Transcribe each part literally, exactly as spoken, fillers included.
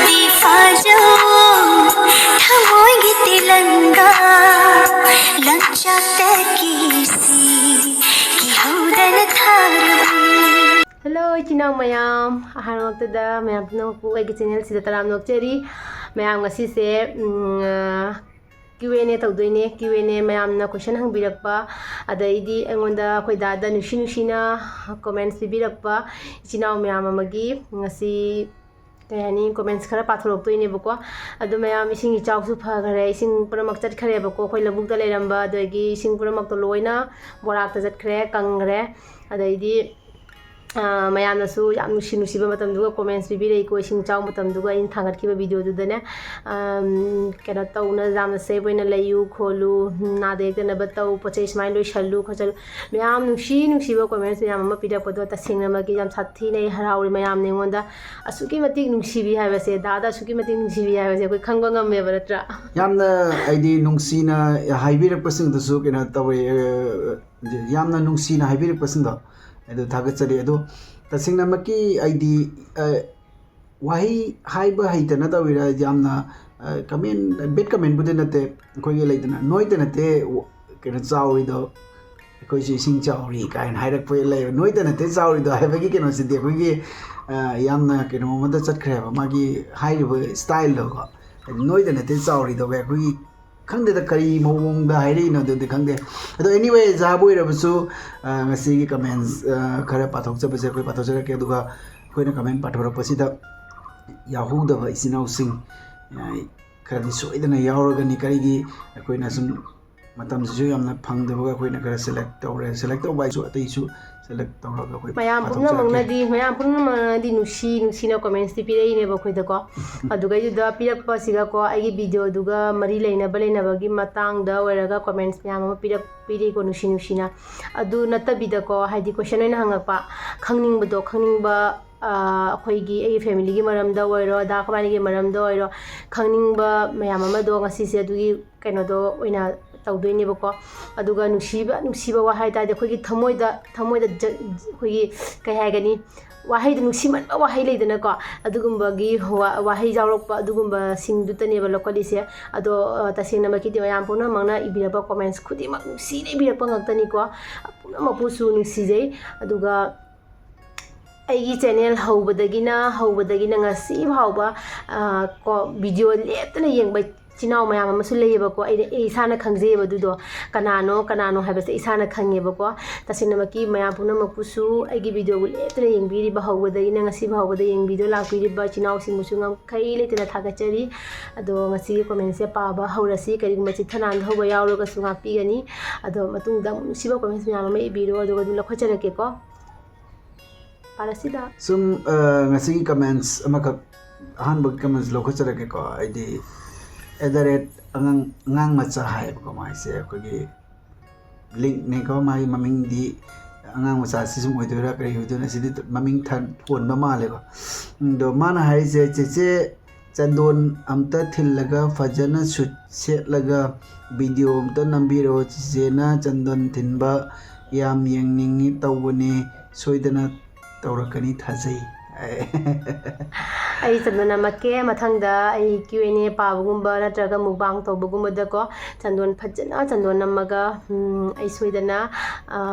ꯐꯥꯖꯧ ꯊꯃꯣꯏꯒꯤ ꯇꯤꯂꯪꯒꯥ ꯂꯪꯆꯥꯛꯇꯒꯤ ꯁꯤ ꯀꯤꯍꯧꯗꯅ ꯊꯥꯔꯕ꯫ Hello, ꯏꯆꯤꯟ ꯏꯅꯥꯎ ꯃꯌꯥꯝ, ꯑꯍꯥꯟꯕꯃꯛꯇꯗ ꯃꯌꯥꯝ ꯄꯨꯝꯅꯃꯛꯄꯨ ꯑꯩꯒꯤ channel ꯁꯤꯗ ꯇꯔꯥꯝꯅ ꯑꯣꯛꯆꯔꯤ꯫ ꯃꯌꯥꯝ, ꯉꯁꯤꯁꯦ, ꯎꯝ, ꯑ, Q and A ꯇꯧꯗꯣꯏꯅꯦ꯫ Q and A ꯃꯌꯥꯝꯅ question ꯍꯪꯕꯤꯔꯛꯄ, ꯑꯗꯩꯗꯤ ꯑꯩꯉꯣꯟꯗ, ꯑꯩꯈꯣꯏ ꯗꯥꯗ ꯅꯨꯡꯁꯤ ꯅꯨꯡꯁꯤꯅ comments ꯄꯤꯕꯤꯔꯛꯄ ꯏꯆꯤꯟ ꯏꯅꯥꯎ ꯃꯌꯥꯝ ꯑꯃꯒꯤ ꯉꯁꯤ, ꯀꯩ ꯍꯥꯏꯅꯤ, comments ꯈꯔ ꯄꯥꯊꯣꯔꯛꯇꯣꯏꯅꯦꯕꯀꯣ꯫ ꯑꯗꯨ ꯃꯌꯥꯝ, ꯏꯁꯤꯡ ꯏꯆꯥꯎꯁꯨ ꯐꯈ꯭ꯔꯦ, ꯏꯁꯤꯡ ꯄꯨꯝꯅꯃꯛ ꯆꯠꯈ꯭ꯔꯦꯕꯀꯣ꯫ ꯑꯩꯈꯣꯏ ꯂꯧꯕꯨꯛꯇ ꯂꯩꯔꯝꯕ, ꯑꯗꯒꯤ ꯏꯁꯤꯡ ꯄꯨꯝꯅꯃꯛꯇꯣ ꯂꯣꯏꯅ ꯕꯣꯔꯥꯛꯇ ꯆꯠꯈ꯭ꯔꯦ, ꯀꯪꯈ꯭ꯔꯦ꯫ ꯑꯗꯩꯗꯤ, ꯑ, ꯃꯌꯥꯝꯅꯁꯨ ꯌꯥꯝ ꯅꯨꯡꯁꯤ ꯅꯨꯡꯁꯤꯕ ꯃꯇꯝꯗꯨꯒ comments ꯄꯤꯕꯤꯔꯛꯏꯀꯣ, ꯏꯁꯤꯡ ꯏꯆꯥꯎ ꯃꯇꯝꯗꯨꯒ ꯑꯩꯅ ꯊꯥꯡꯒꯠꯈꯤꯕ video ꯗꯨꯗꯅꯦ꯫ ꯑꯝ, ꯀꯩꯅꯣ ꯇꯧꯅ, ꯌꯥꯝꯅ safe ꯑꯣꯏꯅ ꯂꯩꯌꯨ ꯈꯣꯠꯂꯨ, ꯅꯥꯗ ꯌꯦꯛꯇꯅꯕ ꯇꯧ, ꯄꯣꯠ ꯆꯩ ꯁꯨꯃꯥꯏꯅ ꯂꯣꯏꯁꯜꯂꯨ ꯈꯣꯠꯆꯜꯂꯨ, ꯃꯌꯥꯝ ꯅꯨꯡꯁꯤ ꯅꯨꯡꯁꯤꯕ comments ꯃꯌꯥꯝ ꯑꯃ ꯄꯤꯔꯛꯄꯗꯣ ꯇꯁꯦꯡꯅꯃꯛꯀꯤ ꯌꯥꯝ ꯁꯥꯊꯤꯅ ꯑꯩ ꯍꯔꯥꯎꯔꯤ꯫ ꯃꯌꯥꯝꯅ ꯑꯩꯉꯣꯟꯗ ꯑꯁꯨꯛꯀꯤ ꯃꯇꯤꯛ ꯅꯨꯡꯁꯤꯕꯤ ꯍꯥꯏꯕꯁꯦ, ꯗꯥꯗ ꯑꯁꯨꯛꯀꯤ ꯃꯇꯤꯛ ꯅꯨꯡꯁꯤꯕꯤ ꯍꯥꯏꯕꯁꯦ ꯑꯩꯈꯣꯏ ꯈꯪꯕ ꯉꯝꯃꯦꯕ, ꯅꯠꯇ꯭ꯔꯥ? ꯌꯥꯝꯅ, ꯍꯥꯏꯗꯤ, ꯅꯨꯡꯁꯤꯅ ꯍꯥꯏꯕꯤꯔꯛꯄꯁꯤꯡꯗꯨꯁꯨ ꯀꯩꯅꯣ ꯇꯧꯋꯦ, ꯑ, ꯌꯥꯝꯅ ꯅꯨꯡꯁꯤꯅ ꯍꯥꯏꯕꯤꯔꯛꯄꯁꯤꯡꯗꯣ ꯑꯗꯨ ꯊꯥꯒꯠꯆꯔꯤ꯫ ꯑꯗꯣ ꯇꯁꯦꯡꯅꯃꯛꯀꯤ ꯑꯩꯗꯤ, ꯑ, ꯋꯥꯍꯩ ꯍꯥꯏꯕ ꯍꯩꯇꯅ ꯇꯧꯔꯤꯔꯥ, ꯌꯥꯝꯅ, ꯑ, comment, bad comment ꯄꯨꯗꯤ ꯅꯠꯇꯦ, ꯑꯩꯈꯣꯏꯒꯤ ꯂꯩꯗꯅ, "ꯅꯣꯏꯗ ꯅꯠꯇꯦ ꯀꯩꯅꯣ ꯆꯥꯎꯔꯤꯗꯣ, ꯑꯩꯈꯣꯏꯁꯨ ꯏꯁꯤꯡ ꯆꯥꯎꯔꯤ" ꯀꯥꯏꯅ ꯍꯥꯏꯔꯛꯄ ꯂꯩꯌꯦꯕ꯫ "ꯅꯣꯏꯗ ꯅꯠꯇꯦ ꯆꯥꯎꯔꯤꯗꯣ" ꯍꯥꯏꯕꯒꯤ ꯀꯩꯅꯣꯁꯤꯗꯤ ꯑꯩꯈꯣꯏꯒꯤ, ꯑ, ꯌꯥꯝꯅ ꯀꯩꯅꯣ ꯑꯃꯗ ꯆꯠꯈ꯭ꯔꯦꯕ, ꯃꯥꯒꯤ ꯍꯥꯏꯔꯤꯕ style ꯗꯣꯀꯣ꯫ "ꯅꯣꯏꯗ ꯅꯠꯇꯦ ꯆꯥꯎꯔꯤꯗꯣ" ꯑꯩꯈꯣꯏꯒꯤ, ꯈꯪꯗꯦꯗ ꯀꯔꯤ ꯃꯑꯣꯡꯗ ꯍꯥꯏꯔꯛꯏꯅꯣ ꯑꯗꯨꯗꯤ ꯈꯪꯗꯦ꯫ ꯑꯗꯣ anyway, ꯖꯍꯥꯕꯨ ꯑꯣꯏꯔꯕꯁꯨ, ꯑ, ꯉꯁꯤꯒꯤ comments, ꯑ, ꯈꯔ ꯄꯥꯊꯣꯛꯆꯕꯁꯦ ꯑꯩꯈꯣꯏ ꯄꯥꯊꯣꯛꯆꯔꯛꯀꯦ꯫ ꯑꯗꯨꯒ ꯑꯩꯈꯣꯏꯅ comment ꯄꯥꯊꯣꯔꯛꯄꯁꯤꯗ ꯌꯥꯎꯍꯧꯗꯕ ꯏꯆꯤꯟ ꯏꯅꯥꯎꯁꯤꯡ, ꯑ, ꯈꯔꯗꯤ ꯁꯣꯏꯗꯅ ꯌꯥꯎꯔꯒꯅꯤ꯫ ꯀꯔꯤꯒꯤ ꯑꯩꯈꯣꯏꯅ ꯁꯨꯝ ꯃꯇꯝꯁꯤꯁꯨ ꯌꯥꯝꯅ ꯐꯪꯗꯕꯒ ꯑꯩꯈꯣꯏꯅ ꯈꯔ select ꯇꯧꯔꯦ꯫ Select ꯇꯧꯕ ꯍꯥꯏꯁꯨ ꯑꯇꯩꯁꯨ select ꯇꯧꯔꯒ ꯑꯩꯈꯣꯏ ꯃꯌꯥꯝ ꯄꯥꯊꯣꯛꯆꯔꯛꯀꯦ꯫ ꯄꯨꯝꯅꯃꯛꯅꯗꯤ, ꯃꯌꯥꯝ ꯄꯨꯝꯅꯃꯛꯅꯗꯤ ꯅꯨꯡꯁꯤ ꯅꯨꯡꯁꯤꯅ comments ꯇꯤ ꯄꯤꯔꯛꯏꯅꯦꯕꯀꯣ꯫ ꯑꯗꯨꯒꯩꯗꯨꯗ ꯄꯤꯔꯛꯄꯁꯤꯒꯀꯣ, ꯑꯩꯒꯤ video ꯗꯨꯒ ꯃꯔꯤ ꯂꯩꯅꯕ ꯂꯩꯅꯕꯒꯤ ꯃꯇꯥꯡꯗ ꯑꯣꯏꯔꯒ comments ꯃꯌꯥꯝ ꯑꯃ ꯄꯤꯔꯛ-, ꯄꯤꯔꯛꯏꯀꯣ, ꯅꯨꯡꯁꯤ ꯅꯨꯡꯁꯤꯅ꯫ ꯑꯗꯨ ꯅꯠꯇꯕꯤꯗꯀꯣ, ꯍꯥꯏꯗꯤ question ꯑꯣꯏꯅ ꯍꯪꯉꯛꯄ, ꯈꯪꯅꯤꯡꯕꯗꯣ, ꯈꯪꯅꯤꯡꯕ, ꯑ, ꯑꯩꯈꯣꯏꯒꯤ, ꯑꯩꯒꯤ family ꯒꯤ ꯃꯔꯝꯗ ꯑꯣꯏꯔꯣ, ꯑꯗꯥ ꯑꯩꯈꯣꯏꯕꯥꯅꯤꯒꯤ ꯃꯔꯝꯗ ꯑꯣꯏꯔꯣ, ꯈꯪꯅꯤꯡꯕ ꯃꯌꯥꯝ ꯑꯃꯗꯣ ꯉꯁꯤꯁꯦ ꯑꯗꯨꯒꯤ ꯀꯩꯅꯣꯗꯣ ꯑꯣꯏꯅ ꯇꯧꯗꯣꯏꯅꯦꯕꯀꯣ꯫ ꯑꯗꯨꯒ ꯅꯨꯡꯁꯤꯕ, ꯅꯨꯡꯁꯤꯕ ꯋꯥ ꯍꯥꯏ ꯇꯥꯔꯗꯤ ꯑꯩꯈꯣꯏꯒꯤ ꯊꯃꯣꯏꯗ, ꯊꯃꯣꯏꯗ ꯖ-, ꯑꯩꯈꯣꯏꯒꯤ ꯀꯩ ꯍꯥꯏꯒꯅꯤ, ꯋꯥꯍꯩꯗꯣ, ꯅꯨꯡꯁꯤꯃꯟꯕ ꯋꯥꯍꯩ ꯂꯩꯗꯅꯀꯣ, ꯑꯗꯨꯒꯨꯝꯕꯒꯤ ꯋꯥꯍꯩ ꯌꯥꯎꯔꯛꯄ ꯑꯗꯨꯒꯨꯝꯕꯁꯤꯡꯗꯨꯇꯅꯦꯕ ꯂꯧꯈꯠꯂꯤꯁꯦ꯫ ꯑꯗꯣ ꯇꯁꯦꯡꯅꯃꯛꯀꯤꯗꯤ ꯃꯌꯥꯝ ꯄꯨꯝꯅꯃꯛꯅ ꯏꯕꯤꯔꯛꯄ comments ꯈꯨꯗꯤꯡꯃꯛ ꯅꯨꯡꯁꯤꯅ ꯏꯕꯤꯔꯛꯄ ꯉꯥꯛꯇꯅꯤꯀꯣ꯫ ꯄꯨꯝꯅꯃꯛꯄꯨꯁꯨ ꯅꯨꯡꯁꯤꯖꯩ꯫ ꯑꯗꯨꯒ ꯑꯩꯒꯤ channel ꯍꯧꯕꯗꯒꯤꯅ ꯍꯧꯕꯗꯒꯤꯅ ꯉꯁꯤ ꯐꯥꯎꯕ ꯀꯣ, video ꯂꯦꯞꯇꯅ ꯌꯦꯡꯕ ꯏꯆꯤꯟ ꯏꯅꯥꯎ ꯃꯌꯥꯝ ꯑꯃꯁꯨ ꯂꯩꯌꯦꯕꯀꯣ꯫ ꯑꯩꯅ ꯑꯩ ꯏꯁꯥꯅ ꯈꯪꯖꯩꯌꯦꯕ ꯑꯗꯨꯗꯣ, ꯀꯅꯥꯅꯣ ꯀꯅꯥꯅꯣ ꯍꯥꯏꯕꯁꯦ ꯏꯁꯥꯅ ꯈꯪꯉꯦꯕꯀꯣ꯫ ꯇꯁꯦꯡꯅꯃꯛꯀꯤ ꯃꯌꯥꯝ ꯄꯨꯝꯅꯃꯛꯄꯨꯁꯨ, ꯑꯩꯒꯤ videoꯕꯨ ꯂꯦꯞꯇꯅ ꯌꯦꯡꯕꯤꯔꯤꯕ, ꯍꯧꯕꯗꯒꯤꯅ ꯉꯁꯤ ꯐꯥꯎꯕꯗ ꯌꯦꯡꯕꯤꯗꯨꯅ ꯂꯥꯛꯄꯤꯔꯤꯕ ꯏꯆꯤꯟ ꯏꯅꯥꯎꯁꯤꯡꯕꯨꯁꯨ ꯉꯝꯈꯩ ꯂꯩꯇꯅ ꯊꯥꯒꯠꯆꯔꯤ꯫ ꯑꯗꯣ ꯉꯁꯤꯒꯤ commentꯁꯦ ꯄꯥꯕ ꯍꯧꯔꯁꯤ꯫ ꯀꯔꯤꯒꯨꯝꯕ ꯆꯤꯠꯊꯅꯥꯟꯗ ꯍꯧꯕ ꯌꯥꯎꯔꯒꯁꯨ ꯉꯥꯛꯄꯤꯒꯅꯤ꯫ ꯑꯗꯣ ꯃꯇꯨꯡꯗ ꯑꯃꯨꯛ ꯅꯨꯡꯁꯤꯕ comments ꯃꯌꯥꯝ ꯑꯃ ꯏꯕꯤꯔꯣ, ꯑꯗꯨꯒ ꯑꯗꯨꯝ ꯂꯧꯈꯠꯆꯔꯛꯀꯦꯀꯣ꯫ ꯄꯥꯔꯁꯤꯗ꯫ ꯁꯨꯝ ꯉꯁꯤꯒꯤ comments ꯑꯃꯈꯛ, ꯑꯍꯥꯟꯕꯒꯤ comments ꯂꯧꯈꯠꯆꯔꯛꯀꯦꯀꯣ꯫ ꯑꯩꯗꯤ at the rate ꯑꯉꯥꯡ ꯑꯉꯥꯡ ꯃꯆꯥ ꯍꯥꯏꯌꯦꯕꯀꯣ꯫ ꯃꯥꯏꯁꯦ ꯑꯩꯈꯣꯏꯒꯤ linkꯅꯦꯀꯣ꯫ ꯃꯥꯒꯤ ꯃꯃꯤꯡꯗꯤ ꯑꯉꯥꯡ ꯃꯆꯥꯁꯤ ꯁꯨꯝ ꯑꯣꯏꯗꯣꯏꯔꯥ ꯀꯔꯤ ꯑꯣꯏꯗꯣꯏꯅꯣ, ꯁꯤꯗꯤ ꯃꯃꯤꯡ ꯊꯣꯟꯕ ꯃꯥꯜꯂꯦꯀꯣ꯫ ꯑꯗꯣ ꯃꯥꯅ ꯍꯥꯏꯔꯤꯁꯦ, "ꯆꯦꯆꯦ, ꯆꯟꯗꯣꯟ ꯑꯝꯇ ꯊꯤꯜꯂꯒ ꯐꯖꯅ suit ꯁꯦꯠꯂꯒ video ꯑꯝꯇ ꯅꯝꯕꯤꯔꯛꯑꯣ꯫ ꯆꯦꯆꯦꯅ ꯆꯟꯗꯣꯟ ꯊꯤꯟꯕ ꯌꯥꯝ ꯌꯦꯡꯅꯤꯡꯉꯤ ꯇꯧꯕꯅꯦ, ꯁꯣꯏꯗꯅ ꯇꯧꯔꯛꯀꯅꯤ ꯊꯥꯖꯩ꯫" ꯑꯩ ꯆꯟꯗꯣꯟ ꯅꯝꯃꯛꯀꯦ꯫ ꯃꯊꯪꯗ ꯑꯩ Q and A ꯄꯥꯕꯒꯨꯝꯕ ꯅꯠꯇ꯭ꯔꯒ mukbang ꯇꯧꯕꯒꯨꯝꯕꯗꯀꯣ, ꯆꯟꯗꯣꯟ ꯐꯖꯅ ꯆꯟꯗꯣꯟ ꯅꯝꯃꯒ, ꯑꯩ ꯁꯣꯏꯗꯅ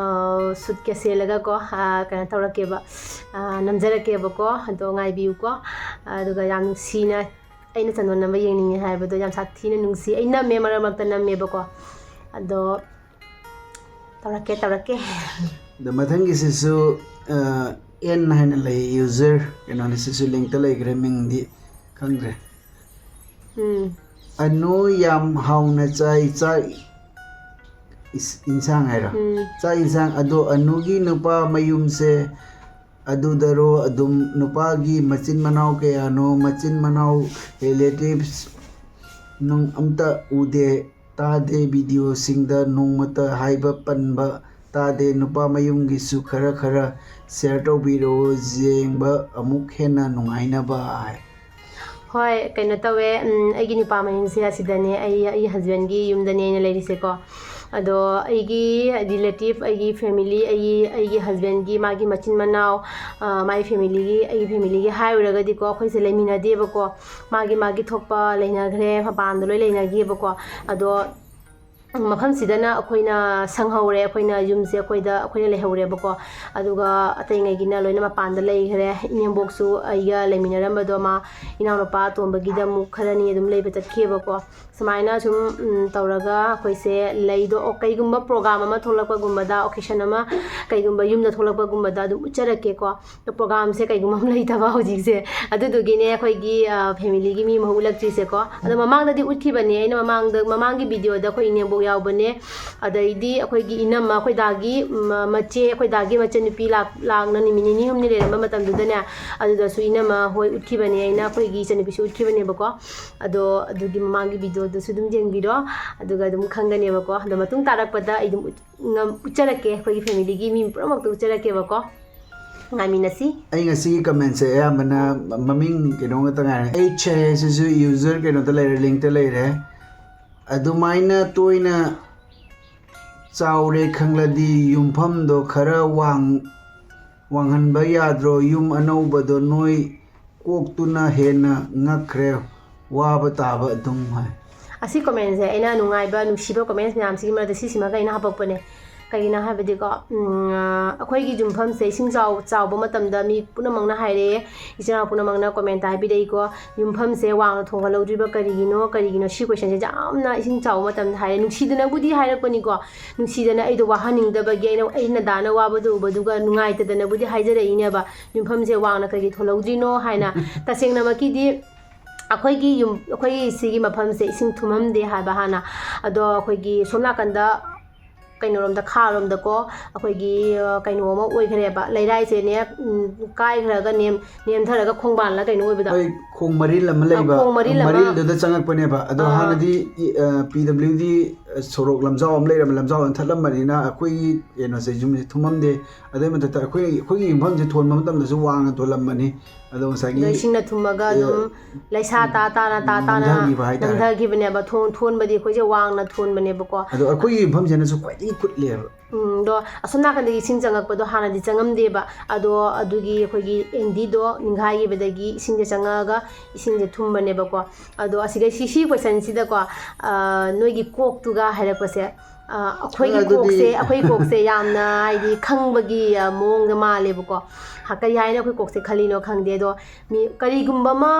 suitꯀ ꯁꯦꯠꯂꯒꯀꯣ, ꯀꯩꯅꯣ ꯇꯧꯔꯛꯀꯦꯕ, ꯅꯝꯖꯔꯛꯀꯦꯕꯀꯣ꯫ ꯑꯗꯣ ꯉꯥꯏꯕꯤꯌꯨꯀꯣ꯫ ꯑꯗꯨꯒ ꯌꯥꯝ ꯅꯨꯡꯁꯤꯅ ꯑꯩꯅ ꯆꯟꯗꯣꯟ ꯅꯝꯕ ꯌꯦꯡꯅꯤꯡꯉꯦ ꯍꯥꯏꯕꯗꯣ ꯌꯥꯝ ꯁꯥꯊꯤꯅ ꯅꯨꯡꯁꯤ꯫ ꯑꯩ ꯅꯝꯃꯦ, ꯃꯔꯛ ꯃꯔꯛꯇ ꯅꯝꯃꯦꯕꯀꯣ꯫ ꯑꯗꯣ ꯇꯧꯔꯛꯀꯦ, ꯇꯧꯔꯛꯀꯦ꯫ ꯑꯗꯣ ꯃꯊꯪꯒꯤꯁꯤꯁꯨ, ꯑ, N ꯍꯥꯏꯅ ꯂꯩ, user ꯀꯩꯅꯣꯅꯤ, ꯁꯤꯁꯨ linkꯇ ꯂꯩꯈ꯭ꯔꯦ, ꯃꯤꯡꯗꯤ ꯈꯪꯗ꯭ꯔꯦ꯫ ꯎꯝ꯫ "ꯑꯅꯨ ꯌꯥꯝ ꯍꯥꯎꯅ ꯆꯥꯏ ꯆꯥꯛ ꯏꯁ-, ꯏꯟꯁꯥꯡ" ꯍꯥꯏꯔꯣ? ꯎꯝ꯫ "ꯆꯥꯛ ꯏꯟꯁꯥꯡ ꯑꯗꯣ ꯑꯅꯨꯒꯤ ꯅꯨꯄꯥ ꯃꯌꯨꯝꯁꯦ ꯑꯗꯨꯗꯔꯣ ꯑꯗꯨꯝ? ꯅꯨꯄꯥꯒꯤ ꯃꯆꯤꯟ ꯃꯅꯥꯎ ꯀꯌꯥꯅꯣ? ꯃꯆꯤꯟ ꯃꯅꯥꯎ relatives ꯅꯨꯡ ꯑꯝꯇ ꯎꯗꯦ, ꯇꯥꯗꯦ꯫ Videoꯁꯤꯡꯗ ꯅꯣꯡꯃꯇ ꯍꯥꯏꯕ ꯄꯟꯕ ꯇꯥꯗꯦ꯫ ꯅꯨꯄꯥ ꯃꯌꯨꯝꯒꯤꯁꯨ ꯈꯔ ꯈꯔ share ꯇꯧꯕꯤꯔꯛꯑꯣ, ꯌꯦꯡꯕ ꯑꯃꯨꯛ ꯍꯦꯟꯅ ꯅꯨꯡꯉꯥꯏꯅꯕ" ꯍꯥꯏ꯫ ꯍꯣꯏ, ꯀꯩꯅꯣ ꯇꯧꯋꯦ, ꯎꯝ, ꯑꯩꯒꯤ ꯅꯨꯄꯥ ꯃꯌꯨꯝꯁꯦ ꯑꯁꯤꯗꯅꯦ, ꯑꯩ, ꯑꯩꯒꯤ husbandꯀꯤ ꯌꯨꯝꯗꯅꯦ ꯑꯩꯅ ꯂꯩꯔꯤꯁꯦꯀꯣ꯫ ꯑꯗꯣ ꯑꯩꯒꯤ ꯔꯤꯂꯦꯇꯤꯚ, ꯑꯩꯒꯤ ꯐꯦꯃꯤꯂꯤ, ꯑꯩꯒꯤ ꯑꯩꯒꯤ ꯍꯁꯕꯦꯟꯒꯤ ꯃꯥꯒꯤ ꯃꯆꯤꯟ ꯃꯅꯥꯎ, ꯃꯥꯒꯤ ꯐꯦꯃꯤꯂꯤꯒꯤ, ꯑꯩꯒꯤ ꯐꯦꯃꯤꯂꯤꯒꯤ ꯍꯥꯏꯔꯨꯔꯒꯗꯤꯀꯣ, ꯑꯩꯈꯣꯏꯁꯦ ꯂꯩꯃꯤꯟꯅꯗꯦꯕꯀꯣ꯫ ꯃꯥꯒꯤ ꯃꯥꯒꯤ ꯊꯣꯛꯄ ꯂꯩꯅꯈ꯭ꯔꯦ, ꯃꯄꯥꯟꯗ ꯂꯣꯏ ꯂꯩꯅꯈꯤꯕꯀꯣ꯫ ꯑꯗꯣ ꯃꯐꯝꯁꯤꯗꯅ ꯑꯩꯈꯣꯏꯅ ꯁꯪꯍꯧꯔꯦ, ꯑꯩꯈꯣꯏꯅ ꯌꯨꯝꯁꯦ ꯑꯩꯈꯣꯏꯗ ꯑꯩꯈꯣꯏꯅ ꯂꯩꯍꯧꯔꯦꯕꯀꯣ꯫ ꯑꯗꯨꯒ ꯑꯇꯩꯉꯩꯒꯤꯅ ꯂꯣꯏꯅ ꯃꯄꯥꯟꯗ ꯂꯩꯈ꯭ꯔꯦ꯫ ꯏꯅꯦꯝꯕꯣꯛꯁꯨ ꯑꯩꯒ ꯂꯩꯃꯤꯟꯅꯔꯝꯕꯗꯣ ꯃꯥ ꯏꯅꯥꯎꯅꯨꯄꯥ ꯑꯇꯣꯝꯕꯒꯤꯗ ꯑꯃꯨꯛ ꯈꯔꯅꯤ ꯑꯗꯨꯝ ꯂꯩꯕ ꯆꯠꯈꯤꯑꯕꯀꯣ꯫ ꯁꯨꯃꯥꯏꯅ ꯁꯨꯝ ꯇꯧꯔꯒ ꯑꯩꯈꯣꯏꯁꯦ ꯂꯩꯗꯣ, ꯀꯩꯒꯨꯝꯕ ꯄ꯭ꯔꯣꯒ꯭ꯔꯥꯝ ꯑꯃ ꯊꯣꯛꯂꯛꯄꯒꯨꯝꯕꯗ, ꯑꯣꯀꯦꯖꯟ ꯑꯃ, ꯀꯩꯒꯨꯝꯕ ꯌꯨꯝꯗ ꯊꯣꯛꯂꯛꯄꯒꯨꯝꯕꯗ ꯑꯗꯨꯝ ꯎꯠꯆꯔꯛꯀꯦꯀꯣ꯫ ꯄ꯭ꯔꯣꯒ꯭ꯔꯥꯝꯁꯦ ꯀꯩꯒꯨꯝꯕ ꯑꯃ ꯂꯩꯇꯕ ꯍꯧꯖꯤꯛꯁꯦ, ꯑꯗꯨꯗꯨꯒꯤꯅꯦ ꯑꯩꯈꯣꯏꯒꯤ ꯐꯦꯃꯤꯂꯤꯒꯤ ꯃꯤ ꯃꯍꯨꯠ ꯎꯠꯂꯛꯇ꯭ꯔꯤꯁꯦꯀꯣ꯫ ꯑꯗꯣ ꯃꯃꯥꯡꯗꯗꯤ ꯎꯠꯈꯤꯕꯅꯦ ꯑꯩꯅ, ꯃꯃꯥꯡꯗ, ꯃꯃꯥꯡꯒꯤ ꯚꯤꯗꯤꯑꯣꯗ ꯑꯩꯈꯣꯏ ꯏꯅꯦꯝꯕꯣꯛ ꯌꯥꯎꯕꯅꯦ, ꯑꯗꯩꯗꯤ ꯑꯩꯈꯣꯏꯒꯤ ꯏꯅꯝꯃ, ꯑꯩꯈꯣꯏ ꯗꯥꯒꯤ ꯃꯆꯦ, ꯑꯩꯈꯣꯏ ꯗꯥꯒꯤ ꯃꯆꯟꯅꯨꯄꯤ ꯂꯥꯛꯅ ꯅꯨꯃꯤꯠ ꯅꯤꯅꯤ ꯍꯨꯝꯅꯤ ꯂꯩꯔꯝꯕ ꯃꯇꯝꯗꯨꯗꯅꯦ, ꯑꯗꯨꯗꯁꯨ ꯏꯅꯝꯃ ꯍꯣꯏ ꯎꯠꯈꯤꯕꯅꯦ ꯑꯩꯅ, ꯑꯩꯈꯣꯏꯒꯤ ꯏꯆꯟꯅꯨꯄꯤꯁꯨ ꯎꯠꯈꯤꯕꯅꯦꯕꯀꯣ꯫ ꯑꯗꯣ ꯑꯗꯨꯒꯤ ꯃꯃꯥꯡꯒꯤ ꯚꯤꯗꯤꯑꯣꯗꯨꯁꯨ ꯑꯗꯨꯝ ꯌꯦꯡꯕꯤꯔꯣ, ꯑꯗꯨꯒ ꯑꯗꯨꯝ ꯈꯪꯒꯅꯦꯕꯀꯣ꯫ ꯑꯗꯣ ꯃꯇꯨꯡ ꯇꯥꯔꯛꯄꯗ ꯑꯩ ꯑꯗꯨꯝ ꯎꯠ-, ꯉꯝ-, ꯎꯠꯆꯔꯛꯀꯦ, ꯑꯩꯈꯣꯏꯒꯤ ꯐꯦꯃꯤꯂꯤꯒꯤ ꯃꯤ ꯄꯨꯝꯅꯃꯛꯇ ꯎꯠꯆꯔꯛꯀꯦꯕꯀꯣ꯫ ꯉꯥꯏꯃꯤꯟꯅꯁꯤ꯫ ꯑꯩ ꯉꯁꯤꯒꯤ ꯀꯃꯦꯟꯁꯦ ꯑꯌꯥꯝꯕꯅ ꯃꯃꯤꯡ ꯀꯩꯅꯣ ꯉꯥꯛꯇ ꯉꯥꯏꯔꯦ꯫ ꯑꯩꯠꯁ ꯍꯥꯏꯁꯤꯁꯨ ꯌꯨꯖꯔ ꯀꯩꯅꯣꯗ ꯂꯩꯔꯦ, ꯂꯤꯡꯇ ꯂꯩꯔꯦ꯫ ꯑꯗꯨꯃꯥꯏꯅ ꯇꯣꯏꯅ ꯆꯥꯎꯔꯦ ꯈꯪꯂꯗꯤ ꯌꯨꯝꯐꯝꯗꯣ ꯈꯔ ꯋꯥꯡ-, ꯋꯥꯡꯍꯟꯕ ꯌꯥꯗ꯭ꯔꯣ? ꯌꯨꯝ ꯑꯅꯧꯕꯗꯣ ꯅꯣꯏ ꯀꯣꯛꯇꯨꯅ ꯍꯦꯟꯅ ꯉꯛꯈ꯭ꯔꯦ, ꯋꯥꯕ ꯇꯥꯕ ꯑꯗꯨꯝ ꯍꯥꯏ꯫ ꯑꯁꯤ ꯀꯣꯃꯦꯟꯁꯦ ꯑꯩꯅ ꯅꯨꯡꯉꯥꯏꯕ, ꯅꯨꯡꯁꯤꯕ ꯀꯣꯃꯦꯟꯁ ꯃꯌꯥꯝꯁꯤꯒꯤ ꯃꯔꯛꯇ ꯁꯤꯁꯤꯃꯒ ꯑꯩꯅ ꯍꯥꯄꯛꯄꯅꯦ꯫ ꯀꯩꯒꯤꯅꯣ ꯍꯥꯏꯕꯗꯤꯀꯣ, ꯎꯝ, ꯑꯩꯈꯣꯏꯒꯤ ꯌꯨꯝꯐꯝꯁꯦ ꯏꯁꯤꯡ ꯆꯥꯎ-, ꯆꯥꯎꯕ ꯃꯇꯝꯗ ꯃꯤ ꯄꯨꯝꯅꯃꯛꯅ ꯍꯥꯏꯔꯛꯑꯦ, ꯏꯆꯤꯟ ꯏꯅꯥꯎ ꯄꯨꯝꯅꯃꯛꯅ ꯀꯣꯃꯦꯟꯇ ꯍꯥꯏꯕꯤꯔꯛꯏꯀꯣ, "ꯌꯨꯝꯐꯝꯁꯦ ꯋꯥꯡꯅ ꯊꯣꯡꯒꯠꯍꯧꯗ꯭ꯔꯤꯕ ꯀꯔꯤꯒꯤꯅꯣ, ꯀꯔꯤꯒꯤꯅꯣ?" ꯁꯤ ꯀꯣꯏꯁꯟꯁꯦ ꯌꯥꯝꯅ ꯏꯁꯤꯡ ꯆꯥꯎꯕ ꯃꯇꯝꯗ ꯍꯥꯏꯔꯦ꯫ ꯅꯨꯡꯁꯤꯗꯅꯕꯨꯗꯤ ꯍꯥꯏꯔꯛꯄꯅꯤꯀꯣ, ꯅꯨꯡꯁꯤꯗꯅ ꯑꯩꯗꯣ ꯋꯥꯍꯟꯅꯤꯡꯗꯕꯒꯤ ꯑꯩꯅ, ꯑꯩꯅ ꯗꯥꯅ ꯋꯥꯕꯗꯣ ꯎꯕꯗꯨꯒ ꯅꯨꯡꯉꯥꯏꯇꯗꯅꯕꯨꯗꯤ ꯍꯥꯏꯖꯔꯛꯏꯅꯦꯕ, "ꯌꯨꯝꯐꯝꯁꯦ ꯋꯥꯡꯅ ꯀꯩꯒꯤ ꯊꯣꯜꯍꯧꯗ꯭ꯔꯤꯅꯣ?" ꯍꯥꯏꯅ꯫ ꯇꯁꯦꯡꯅꯃꯛꯀꯤꯗꯤ ꯑꯩꯈꯣꯏꯒꯤ ꯌꯨꯝ, ꯑꯩꯈꯣꯏꯒꯤ ꯁꯤꯒꯤ ꯃꯐꯝꯁꯦ ꯏꯁꯤꯡ ꯊꯨꯝꯃꯝꯗꯦ ꯍꯥꯏꯕ ꯍꯥꯟꯅ꯫ ꯑꯗꯣ ꯑꯩꯈꯣꯏꯒꯤ ꯁꯣꯝ ꯅꯥꯀꯟꯗ ꯀꯩꯅꯣꯔꯣꯝꯗ, ꯈꯥꯔꯣꯝꯗꯀꯣ, ꯑꯩꯈꯣꯏꯒꯤ, ꯑ, ꯀꯩꯅꯣ ꯑꯃ ꯑꯣꯏꯈ꯭ꯔꯦꯕ, ꯂꯩꯔꯥꯏꯁꯦꯅꯦ, ꯎꯝ, ꯀꯥꯏꯈ꯭ꯔꯒ ꯅꯦꯝ-, ꯅꯦꯝꯊꯔꯒ ꯈꯣꯡꯕꯥꯜꯂ ꯀꯩꯅꯣ ꯑꯣꯏꯕꯗꯣ꯫ ꯍꯣꯏ, ꯈꯣꯡ ꯃꯔꯤꯜ ꯑꯃ ꯑ, ꯂꯩꯕ, ꯈꯣꯡ ꯃꯔꯤꯜ ꯑꯃ꯫ ꯃꯔꯤꯜꯗꯨꯗ ꯆꯪꯉꯛꯄꯅꯦꯕ꯫ ꯑꯗꯣ ꯑꯥ꯫ ꯍꯥꯟꯅꯗꯤ, ꯏ-, ꯑ, ꯄꯤ ꯗꯕ꯭ꯂꯤꯎ ꯗꯤ, ꯑ, ꯁꯣꯔꯣꯛ ꯂꯝꯖꯥꯎ ꯑꯃ ꯂꯩꯔꯝꯃꯦ, ꯂꯝꯖꯥꯎ ꯑꯃ ꯊꯠꯂꯝꯕꯅꯤꯅ ꯑꯩꯈꯣꯏꯒꯤ ꯀꯩꯅꯣꯁꯦ, ꯌꯨꯝꯁꯦ ꯊꯨꯝꯃꯝꯗꯦ꯫ ꯑꯗꯨꯏ ꯃꯊꯛꯇ ꯑꯩꯈꯣꯏ, ꯑꯩꯈꯣꯏꯒꯤ ꯌꯨꯝꯐꯝꯁꯦ ꯊꯣꯟꯕ ꯃꯇꯝꯗꯁꯨ ꯋꯥꯡꯅ ꯊꯣꯜꯂꯝꯕꯅꯤ꯫ ꯑꯗꯣ ꯉꯁꯥꯏꯒꯤ ꯑꯗꯣ ꯏꯁꯤꯡꯅ ꯊꯨꯝꯃꯒ ꯑꯗꯨꯝ ꯂꯩꯁꯥ ꯇꯥ ꯇꯥꯅ ꯇꯥ ꯇꯥꯅ ꯅꯝꯊꯈꯤꯕ ꯍꯥꯏꯇꯥꯔꯦ꯫ ꯅꯝꯊꯈꯤꯕꯅꯦꯕ꯫ ꯊꯣꯟ ꯊꯣꯟꯕꯗꯤ ꯑꯩꯈꯣꯏꯁꯦ ꯋꯥꯡꯅ ꯊꯣꯟꯕꯅꯦꯕꯀꯣ꯫ ꯑꯗꯣ ꯑꯩꯈꯣꯏꯒꯤ ꯌꯨꯝꯐꯝꯁꯤꯅꯁꯨ ꯈ꯭ꯋꯥꯏꯗꯒꯤ ꯀꯨꯠꯂꯦꯕ꯫ ꯎꯝ, ꯑꯗꯣ ꯑꯁꯣꯝ ꯅꯥꯀꯟꯗꯒꯤ ꯏꯁꯤꯡ ꯆꯪꯉꯛꯄꯗꯣ ꯍꯥꯟꯅꯗꯤ ꯆꯪꯉꯝꯗꯦꯕ꯫ ꯑꯗꯣ ꯑꯗꯨꯒꯤ ꯑꯩꯈꯣꯏꯒꯤ ꯑꯦꯟꯗꯤꯗꯣ ꯅꯤꯡꯈꯥꯏꯈꯤꯕꯗꯒꯤ ꯏꯁꯤꯡꯁꯦ ꯆꯪꯉꯛꯑꯒ ꯏꯁꯤꯡꯁꯦ ꯊꯨꯝꯕꯅꯦꯕꯀꯣ꯫ ꯑꯗꯣ ꯑꯁꯤꯗ ꯁꯤ ꯁꯤ ꯀꯣꯏꯁꯟꯁꯤꯗꯀꯣ, ꯑ, ꯅꯣꯏꯒꯤ ꯀꯣꯛꯇꯨꯒ ꯍꯥꯏꯔꯛꯄꯁꯦ, ꯑ, ꯑꯩꯈꯣꯏꯒꯤ ꯑꯗꯨꯗꯤ ꯀꯣꯛꯁꯦ ꯑꯩꯈꯣꯏ ꯀꯣꯛꯁꯦ ꯌꯥꯝꯅ ꯍꯥꯏꯗꯤ ꯈꯪꯕꯒꯤ, ꯑ, ꯃꯑꯣꯡꯗ ꯃꯥꯜꯂꯦꯕꯀꯣ꯫ ꯍ-, ꯀꯔꯤ ꯍꯥꯏꯅ ꯑꯩꯈꯣꯏ ꯀꯣꯛꯁꯦ ꯈꯜꯂꯤꯅꯣ ꯈꯪꯗꯦ꯫ ꯑꯗꯣ ꯃꯤ ꯀꯔꯤꯒꯨꯝꯕ ꯑꯃ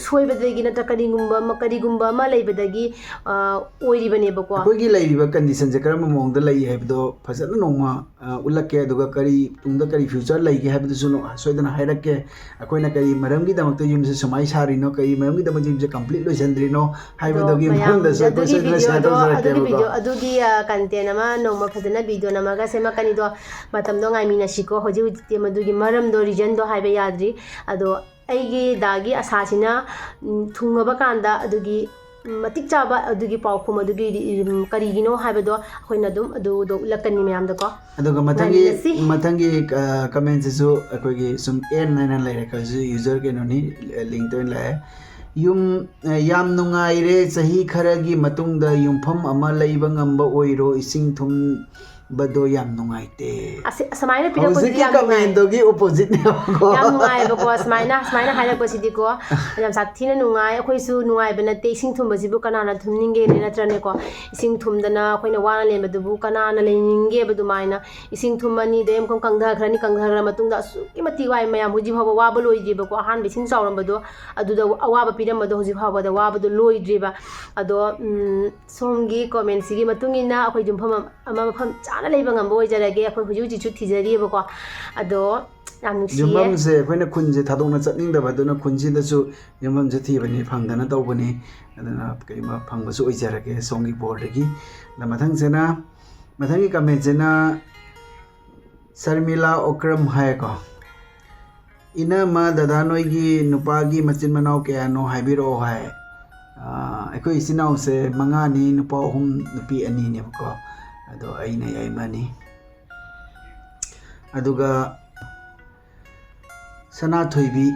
ꯁꯣꯏꯕꯗꯒꯤ ꯅꯠꯇ꯭ꯔ ꯀꯔꯤꯒꯨꯝꯕ ꯑꯃ ꯀꯔꯤꯒꯨꯝꯕ ꯑꯃ ꯂꯩꯕꯗꯒꯤ, ꯑ, ꯑꯣꯏꯔꯤꯕꯅꯦꯕꯀꯣ꯫ ꯑꯩꯈꯣꯏꯒꯤ ꯂꯩꯔꯤꯕ ꯀꯟꯗꯤꯁꯟꯁꯦ ꯀꯔꯝꯕ ꯃꯑꯣꯡꯗ ꯂꯩ ꯍꯥꯏꯕꯗꯣ ꯐꯖꯅ ꯅꯣꯡꯃ, ꯑ, ꯎꯠꯂꯛꯀꯦ꯫ ꯑꯗꯨꯒ ꯀꯔꯤ ꯇꯨꯡꯗ ꯀꯔꯤ ꯐ꯭ꯌꯨꯆꯔ ꯂꯩꯒꯦ ꯍꯥꯏꯕꯗꯨꯁꯨ ꯅꯣ-, ꯁꯣꯏꯗꯅ ꯍꯥꯏꯔꯛꯀꯦ꯫ ꯑꯩꯈꯣꯏꯅ ꯀꯔꯤ ꯃꯔꯝꯒꯤꯗꯃꯛꯇ ꯌꯨꯝꯁꯦ ꯁꯨꯃꯥꯏꯅ ꯁꯥꯔꯤꯅꯣ, ꯀꯔꯤ ꯃꯔꯝꯒꯤꯗꯃꯛꯇ ꯌꯨꯝꯁꯦ ꯀꯝꯄ꯭ꯂꯤꯠ ꯂꯣꯏꯁꯤꯟꯗ꯭ꯔꯤꯅꯣ ꯑꯗꯣ ꯍꯥꯏꯕꯗꯨꯒꯤ ꯃꯌꯥꯝ ꯃꯐꯝꯗꯁꯨ ꯑꯩꯈꯣꯏ ꯑꯗꯨꯒꯤ ꯁꯣꯏꯗꯅ video ꯁꯤꯌꯔ ꯗꯣ, ꯑꯗꯨꯒꯤ ꯇꯧꯖꯔꯛꯀꯦꯕꯀꯣ꯫ video, ꯑꯗꯨꯒꯤ, ꯑ, content ꯑꯃ ꯅꯣꯡꯃ ꯐꯖꯅ video ꯅꯝꯃꯒ ꯁꯦꯝꯃꯛꯀꯅꯤꯗꯣ, ꯃꯇꯝꯗꯣ ꯉꯥꯏꯃꯤꯟꯅꯁꯤꯀꯣ꯫ ꯍꯧꯖꯤꯛ ꯍꯧꯖꯤꯛꯇꯤ ꯃꯗꯨꯒꯤ ꯃꯔꯝꯗꯣ, reason ꯗꯣ ꯍꯥꯏꯕ ꯌꯥꯗ꯭ꯔꯤ꯫ ꯑꯗꯣ ꯑꯩꯒꯤ ꯗꯥꯒꯤ ꯑꯁꯥꯁꯤꯅ, ꯎꯝ, ꯊꯨꯡꯉꯕ ꯀꯥꯟꯗ ꯑꯗꯨꯒꯤ, ꯎꯝ, ꯃꯇꯤꯛ ꯆꯥꯕ ꯑꯗꯨꯒꯤ ꯄꯥꯎꯈꯨꯝ ꯑꯗꯨꯒꯤ, ꯎꯝ, ꯀꯔꯤꯒꯤꯅꯣ ꯍꯥꯏꯕꯗꯣ ꯑꯩꯈꯣꯏꯅ ꯑꯗꯨꯝ ꯑꯗꯨꯗꯣ ꯎꯠꯂꯛꯀꯅꯤ ꯃꯌꯥꯝꯗꯀꯣ꯫ ꯑꯗꯨꯒ ꯃꯊꯪꯒꯤ ꯉꯥꯏꯃꯤꯟꯅꯁꯤ꯫ ꯃꯊꯪꯒꯤ, ꯑ, comment ꯁꯤꯁꯨ ꯑꯩꯈꯣꯏꯒꯤ ꯁꯨꯝ ꯑꯦꯟ ꯍꯥꯏꯅ ꯂꯩꯔꯦ, ꯀꯩꯁꯨ user ꯀꯩꯅꯣꯅꯤ, link ꯇ ꯑꯣꯏꯅ ꯂꯥꯛꯑꯦ꯫ ꯌꯨꯝ, ꯑ, ꯌꯥꯝ ꯅꯨꯡꯉꯥꯏꯔꯦ, ꯆꯍꯤ ꯈꯔꯒꯤ ꯃꯇꯨꯡꯗ ꯌꯨꯝꯐꯝ ꯑꯃ ꯂꯩꯕ ꯉꯝꯕ ꯑꯣꯏꯔꯣ, ꯏꯁꯤꯡ ꯊꯨꯝꯕꯗꯣ ꯌꯥꯝ ꯅꯨꯡꯉꯥꯏꯇꯦ꯫ ꯑꯁꯤ, ꯑꯁꯨꯃꯥꯏꯅ ꯄꯤꯔꯛꯄꯁꯤꯗꯤ ꯍꯧꯖꯤꯛꯀꯤ ꯌꯥꯝ ꯅꯨꯡꯉꯥꯏ꯫ comment ꯗꯨꯒꯤ opposite ꯅꯦꯕꯀꯣ꯫ ꯌꯥꯝ ꯅꯨꯡꯉꯥꯏꯕꯀꯣ, ꯁꯨꯃꯥꯏꯅ, ꯁꯨꯃꯥꯏꯅ ꯍꯥꯏꯔꯛꯄꯁꯤꯗꯤꯀꯣ, ꯌꯥꯝ ꯁꯥꯊꯤꯅ ꯅꯨꯡꯉꯥꯏ꯫ ꯑꯩꯈꯣꯏꯁꯨ ꯅꯨꯡꯉꯥꯏꯕ ꯅꯠꯇꯦ, ꯏꯁꯤꯡ ꯊꯨꯝꯕꯁꯤꯕꯨ ꯀꯅꯥꯅ ꯊꯨꯝꯅꯤꯡꯒꯦꯅꯦ, ꯅꯠꯇ꯭ꯔꯅꯦꯀꯣ? ꯏꯁꯤꯡ ꯊꯨꯝꯗꯅ ꯑꯩꯈꯣꯏꯅ ꯋꯥꯅ ꯂꯦꯟꯕꯗꯨꯕꯨ ꯀꯅꯥꯅ ꯂꯩꯅꯤꯡꯒꯦꯕ ꯑꯗꯨꯃꯥꯏꯅ? ꯏꯁꯤꯡ ꯊꯨꯝꯃꯅꯤ, ꯑꯗꯩ ꯑꯃꯨꯛ ꯀꯪꯊꯈ꯭ꯔꯅꯤ, ꯀꯪꯊꯈ꯭ꯔ ꯃꯇꯨꯡꯗ ꯑꯁꯨꯛꯀꯤ ꯃꯇꯤꯛ ꯋꯥꯏ ꯃꯌꯥꯝ, ꯍꯧꯖꯤꯛ ꯐꯥꯎꯕ ꯋꯥꯕ ꯂꯣꯏꯗ꯭ꯔꯤꯕꯀꯣ꯫ ꯑꯍꯥꯟꯕ ꯏꯁꯤꯡ ꯆꯥꯎꯔꯝꯕꯗꯣ, ꯑꯗꯨꯗ ꯑꯋꯥꯕ ꯄꯤꯔꯝꯕꯗꯣ ꯍꯧꯖꯤꯛ ꯐꯥꯎꯕꯗ ꯋꯥꯕꯗꯣ ꯂꯣꯏꯗ꯭ꯔꯤꯕ꯫ ꯑꯗꯣ, ꯎꯝ, ꯁꯣꯝꯒꯤ comment ꯁꯤꯒꯤ ꯃꯇꯨꯡ ꯏꯟꯅ ꯑꯩꯈꯣꯏ ꯌꯨꯝꯐꯝ ꯑꯃ ꯃꯐꯝ ꯆꯥꯅ ꯂꯩꯕ ꯉꯝꯕ ꯑꯣꯏꯖꯔꯒꯦ꯫ ꯑꯩꯈꯣꯏ ꯍꯧꯖꯤꯛ ꯍꯧꯖꯤꯛꯁꯨ ꯊꯤꯖꯔꯤꯑꯕꯀꯣ꯫ ꯑꯗꯣ ꯌꯥꯝ ꯅꯨꯡꯁꯤꯌꯦ꯫ ꯌꯨꯝꯐꯝꯁꯦ ꯑꯩꯈꯣꯏꯅ ꯈꯨꯟꯁꯦ ꯊꯥꯗꯣꯛꯅ ꯆꯠꯅꯤꯡꯗꯕ, ꯑꯗꯨꯅ ꯈꯨꯟꯁꯤꯗꯁꯨ ꯌꯨꯝꯐꯝꯁꯦ ꯊꯤꯕꯅꯤ, ꯐꯪꯗꯅ ꯇꯧꯕꯅꯤ꯫ ꯑꯗꯨꯅ ꯀꯩꯒꯨꯝꯕ ꯐꯪꯕꯁꯨ ꯑꯣꯏꯖꯔꯒꯦ ꯁꯣꯝꯒꯤ ꯕꯣꯔꯗꯒꯤ꯫ ꯑꯗ ꯃꯊꯪꯁꯤꯅ, ꯃꯊꯪꯒꯤ comment ꯁꯤꯅ ꯁꯔꯃꯤꯂꯥ ꯑꯣꯀ꯭ꯔꯝ ꯍꯥꯏꯌꯦꯀꯣ꯫ "ꯏꯅꯝꯃ, ꯗꯗꯥ ꯅꯣꯏꯒꯤ ꯅꯨꯄꯥꯒꯤ ꯃꯆꯤꯟ ꯃꯅꯥꯎ ꯀꯌꯥꯅꯣ ꯍꯥꯏꯕꯤꯔꯛꯑꯣ" ꯍꯥꯏ꯫ ꯑꯥ, ꯑꯩꯈꯣꯏ ꯏꯆꯤꯟ ꯏꯅꯥꯎꯁꯦ ꯃꯉꯥꯅꯤ, ꯅꯨꯄꯥ ꯑꯍꯨꯝ, ꯅꯨꯄꯤ ꯑꯅꯤꯅꯦꯕꯀꯣ꯫ ꯑꯗꯣ ꯑꯩꯅ ꯌꯥꯏꯃꯅꯤ꯫ ꯑꯗꯨꯒ ꯁꯅꯥꯊꯣꯏꯕꯤ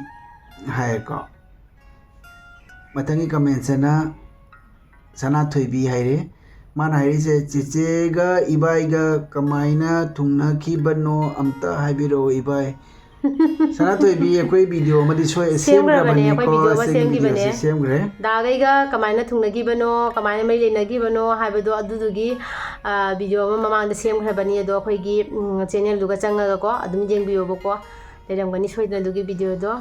ꯍꯥꯏꯌꯦꯀꯣ꯫ ꯃꯊꯪꯒꯤ ꯀꯃꯦꯟꯁꯤꯅ ꯁꯅꯥꯊꯣꯏꯕꯤ ꯍꯥꯏꯔꯦ꯫ ꯃꯥꯅ ꯍꯥꯏꯔꯤꯁꯦ, "ꯆꯦꯆꯦꯒ ꯏꯕꯥꯏꯒ ꯀꯃꯥꯏꯅ ꯊꯨꯡꯅꯈꯤꯕꯅꯣ ꯑꯝꯇ ꯍꯥꯏꯕꯤꯔꯛꯑꯣ ꯏꯕꯥꯏ꯫" ꯁꯅꯥꯊꯣꯏꯕꯤ, ꯑꯩꯈꯣꯏ ꯚꯤꯗꯤꯑꯣ ꯑꯃꯗꯤ ꯁꯣꯏ-, ꯁꯦꯝꯈ꯭ꯔꯕꯅꯦ, ꯑꯩꯈꯣꯏ ꯁꯦꯝꯈ꯭ꯔꯕꯅꯤꯀꯣ, ꯚꯤꯗꯤꯑꯣ ꯑꯃ ꯑꯁꯤꯒꯤ ꯁꯦꯝꯈꯤꯕꯅꯦ꯫ ꯚꯤꯗꯤꯑꯣꯁꯦ ꯁꯦꯝꯈ꯭ꯔꯦ꯫ ꯗꯥꯒꯩꯒ ꯀꯃꯥꯏꯅ ꯊꯨꯡꯅꯈꯤꯕꯅꯣ, ꯀꯃꯥꯏꯅ ꯃꯔꯤ ꯂꯩꯅꯈꯤꯕꯅꯣ ꯍꯥꯏꯕꯗꯣ ꯑꯗꯨꯗꯨꯒꯤ, ꯑ, ꯚꯤꯗꯤꯑꯣ ꯑꯃ ꯃꯃꯥꯡꯗ ꯁꯦꯝꯈ꯭ꯔꯕꯅꯤ꯫ ꯑꯗꯣ ꯑꯩꯈꯣꯏꯒꯤ, ꯎꯝ, ꯆꯦꯅꯦꯜꯗꯨꯒ ꯆꯪꯉꯒꯀꯣ ꯑꯗꯨꯝ ꯌꯦꯡꯕꯤꯌꯣꯕꯀꯣ꯫ ꯂꯩꯔꯝꯒꯅꯤ ꯁꯣꯏꯗꯅ ꯑꯗꯨꯒꯤ ꯚꯤꯗꯤꯑꯣꯗꯣ꯫